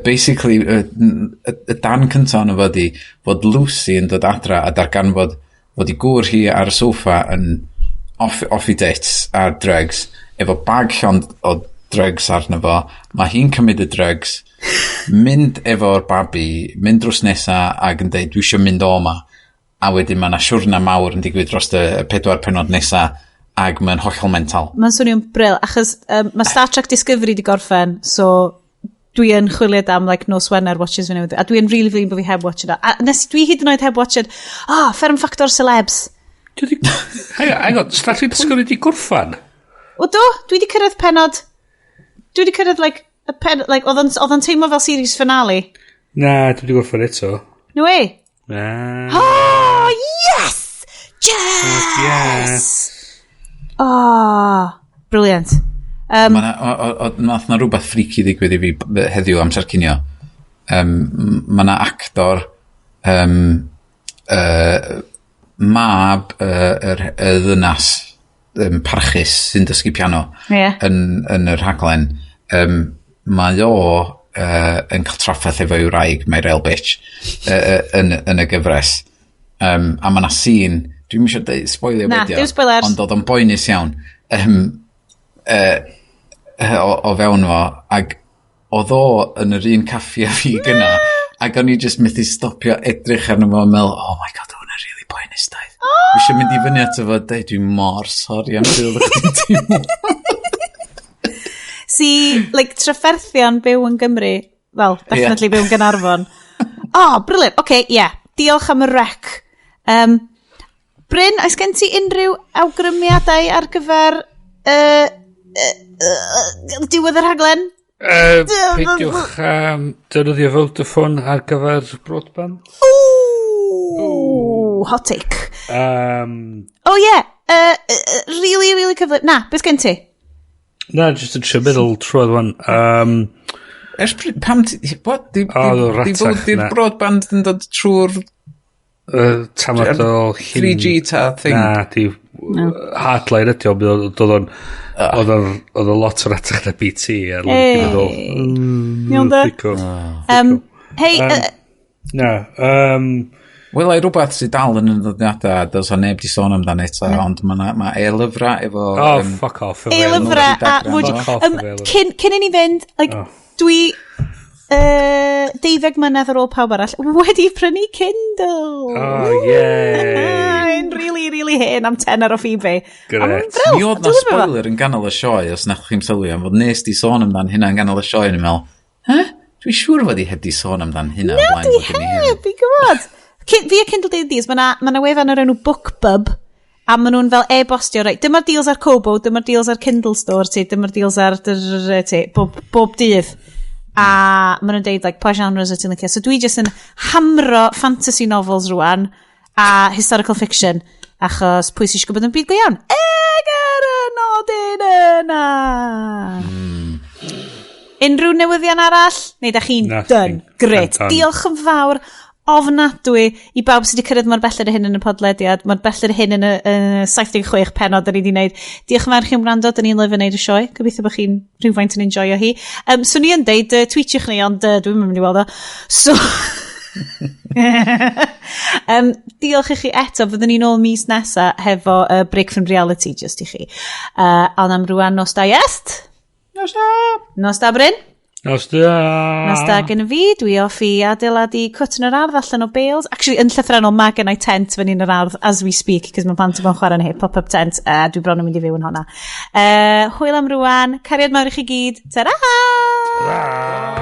basically, y dan cyntaf ono fo di fod Lucy yn dod adra a darganfod fod i gŵr hi ar y soffa yn off i dits ar drugs, efo bag llond o drugs arno fo. Mae hi'n cymryd y drugs, mynd efo'r babi, mynd drws nesa ac yn deud, "Dwi eisiau mynd o 'ma." A wedyn mae yna siwrna mawr yn digwydd dros y pedwar penod nesa ac mae'n hollol mental. Mae'n swnio'n brill, achos mae Star Trek Discovery di gorffen, so dwi yn chwilio am like, nos Wener watches fi newydd. A dwi yn really flin bod fi heb watched o. A nes dwi hyd yn oed heb watched, oh, Fferm Ffactor Celebs. Hang on, hang on, Star Trek Discovery di gorffan? O do, dwi di cyrraedd penod. Dwi di cyrraedd, like, y pen, like, oedd o'n teimlo fel series finale. Na, dwi di gorffan eto. No way. Na. Oh, yes! Yes! Yes. Oh, brilliant. Ma' 'na, nath na rhywbeth freaky ddigwydd i fi heddiw amser cinio. Ma' na actor mab y ddynas parchus sy'n dysgu piano yn y rhaglen. Mae o yn cael trafferth efo'i wraig, mae real bitch, yn y gyfres. A mae na scene, dwi'n eisiau deud spoilio Na, be 'di o, dim spoilers. Ond oedd o'n boenus iawn. o fewn fo, ac oedd o yn yr un caffi a fi gyna, ac o'n i just methu stopio edrych arno fo a meddwl, "Oh my God, hwnna'n really poenus, doedd." Oh! Dwi eisiau mynd i fyny ato fo a dweud, "Dwi'n mor sori am sut oeddech chdi'n teimlo." Si, like, trafferthion byw yn Gymru. Well, definitely byw yn Gaernarfon. Oh, brilliant. Okay, yeah. Diolch am y rec. Bryn, oes gen ti unrhyw awgrymiadau ar gyfer diwedd y rhaglen? Peidiwch defnyddio Vodafone ar gyfer broadband. Ooh, hot take. Oh yeah, really, really cyflym. Na, beth gen ti? Na, just yn trio meddwl trwodd wan. Ers pryd, pam ti, what, O, oedd o'n di ratach di'r na. broadband yn dod trwy'r Tamad o 3G ta thing? Na, di hardline ydi o, oedd o'n lot o ratach na BT. A Hey. Iawn de? Hei, Na, Wel, ai rhywbeth sydd dal yn y ddyddiadau, a does o neb di sôn amdano eto, ond mae ma e-lyfrau efo Oh, fuck off. E-lyfrau a Fuck off, efo cyn i ni fynd, like, dwi 12 mlynedd ar ôl pawb arall wedi prynu Kindle. Oh, yay. Yn really, really hen am tenner off eBay. Grêt. A ma'n brill. Mi oedd na Dwi'n lyfio fo. spoiler yn ganol y sioe, os nach chi'n sylwi, am fod nes di sôn amdan hynna yn ganol y sioe, yn meddwl, "Huh? Dwi'n siŵr fod i heb di sôn amdan hynna o blaen Dwi fod gen i hyn." heb, fi'n gwybod. Fi a Kindle Daily Deals, mae na wefan o'r enw BookBub, a maen nhw'n fel e-bostio, "Reit, dyma'r deals ar Kobo, dyma'r deals ar Kindle Store ti, dyma'r deals ar dyr, ti," bob dydd. A maen nhw'n deud, like, pa genres wyt ti'n licio. So dwi jyst yn hamro fantasy novels rwan, a historical fiction, achos pwy sy'n eisiau gwybod yn byd go iawn? Eg ar y nodyn yna! Unrhyw newyddion arall? Neu da chi'n Nothing. done? Great. I'm done. Diolch yn fawr ofnadwy i bawb sydd wedi cyrraedd mor belled y hyn yn y podlediad, mor belled y hyn yn y 76 penod da ni wedi wneud. Diolch yn fawr chi'n wrando, da ni'n lyfio wneud y sioe. Gobeithio bod chi'n rhywfaint yn enjoyo hi. So ni yn deud, tweetiwch ni, ond dwi'n mynd i weld o. So, diolch i chi eto, fyddwn ni'n ôl mis nesa hefo Break from Reality, just i chi. Ond am rwan, nos da, Iest? Nos da! Nos da, Bryn? Nos da. Nos da gen fi, dwi off i adeiladu cwt yn yr ardd allan o bales. Actually, yn llythrenol, mae gen i tent fyny yn yr ardd as we speak, cos mae plant yn bod yn chwarae yn hyn, pop-up tent, a dwi bron yn mynd i fyw yn honna. Hwyl am rwan, cariad mawr i chi gyd, ta-ra! Ta-ra.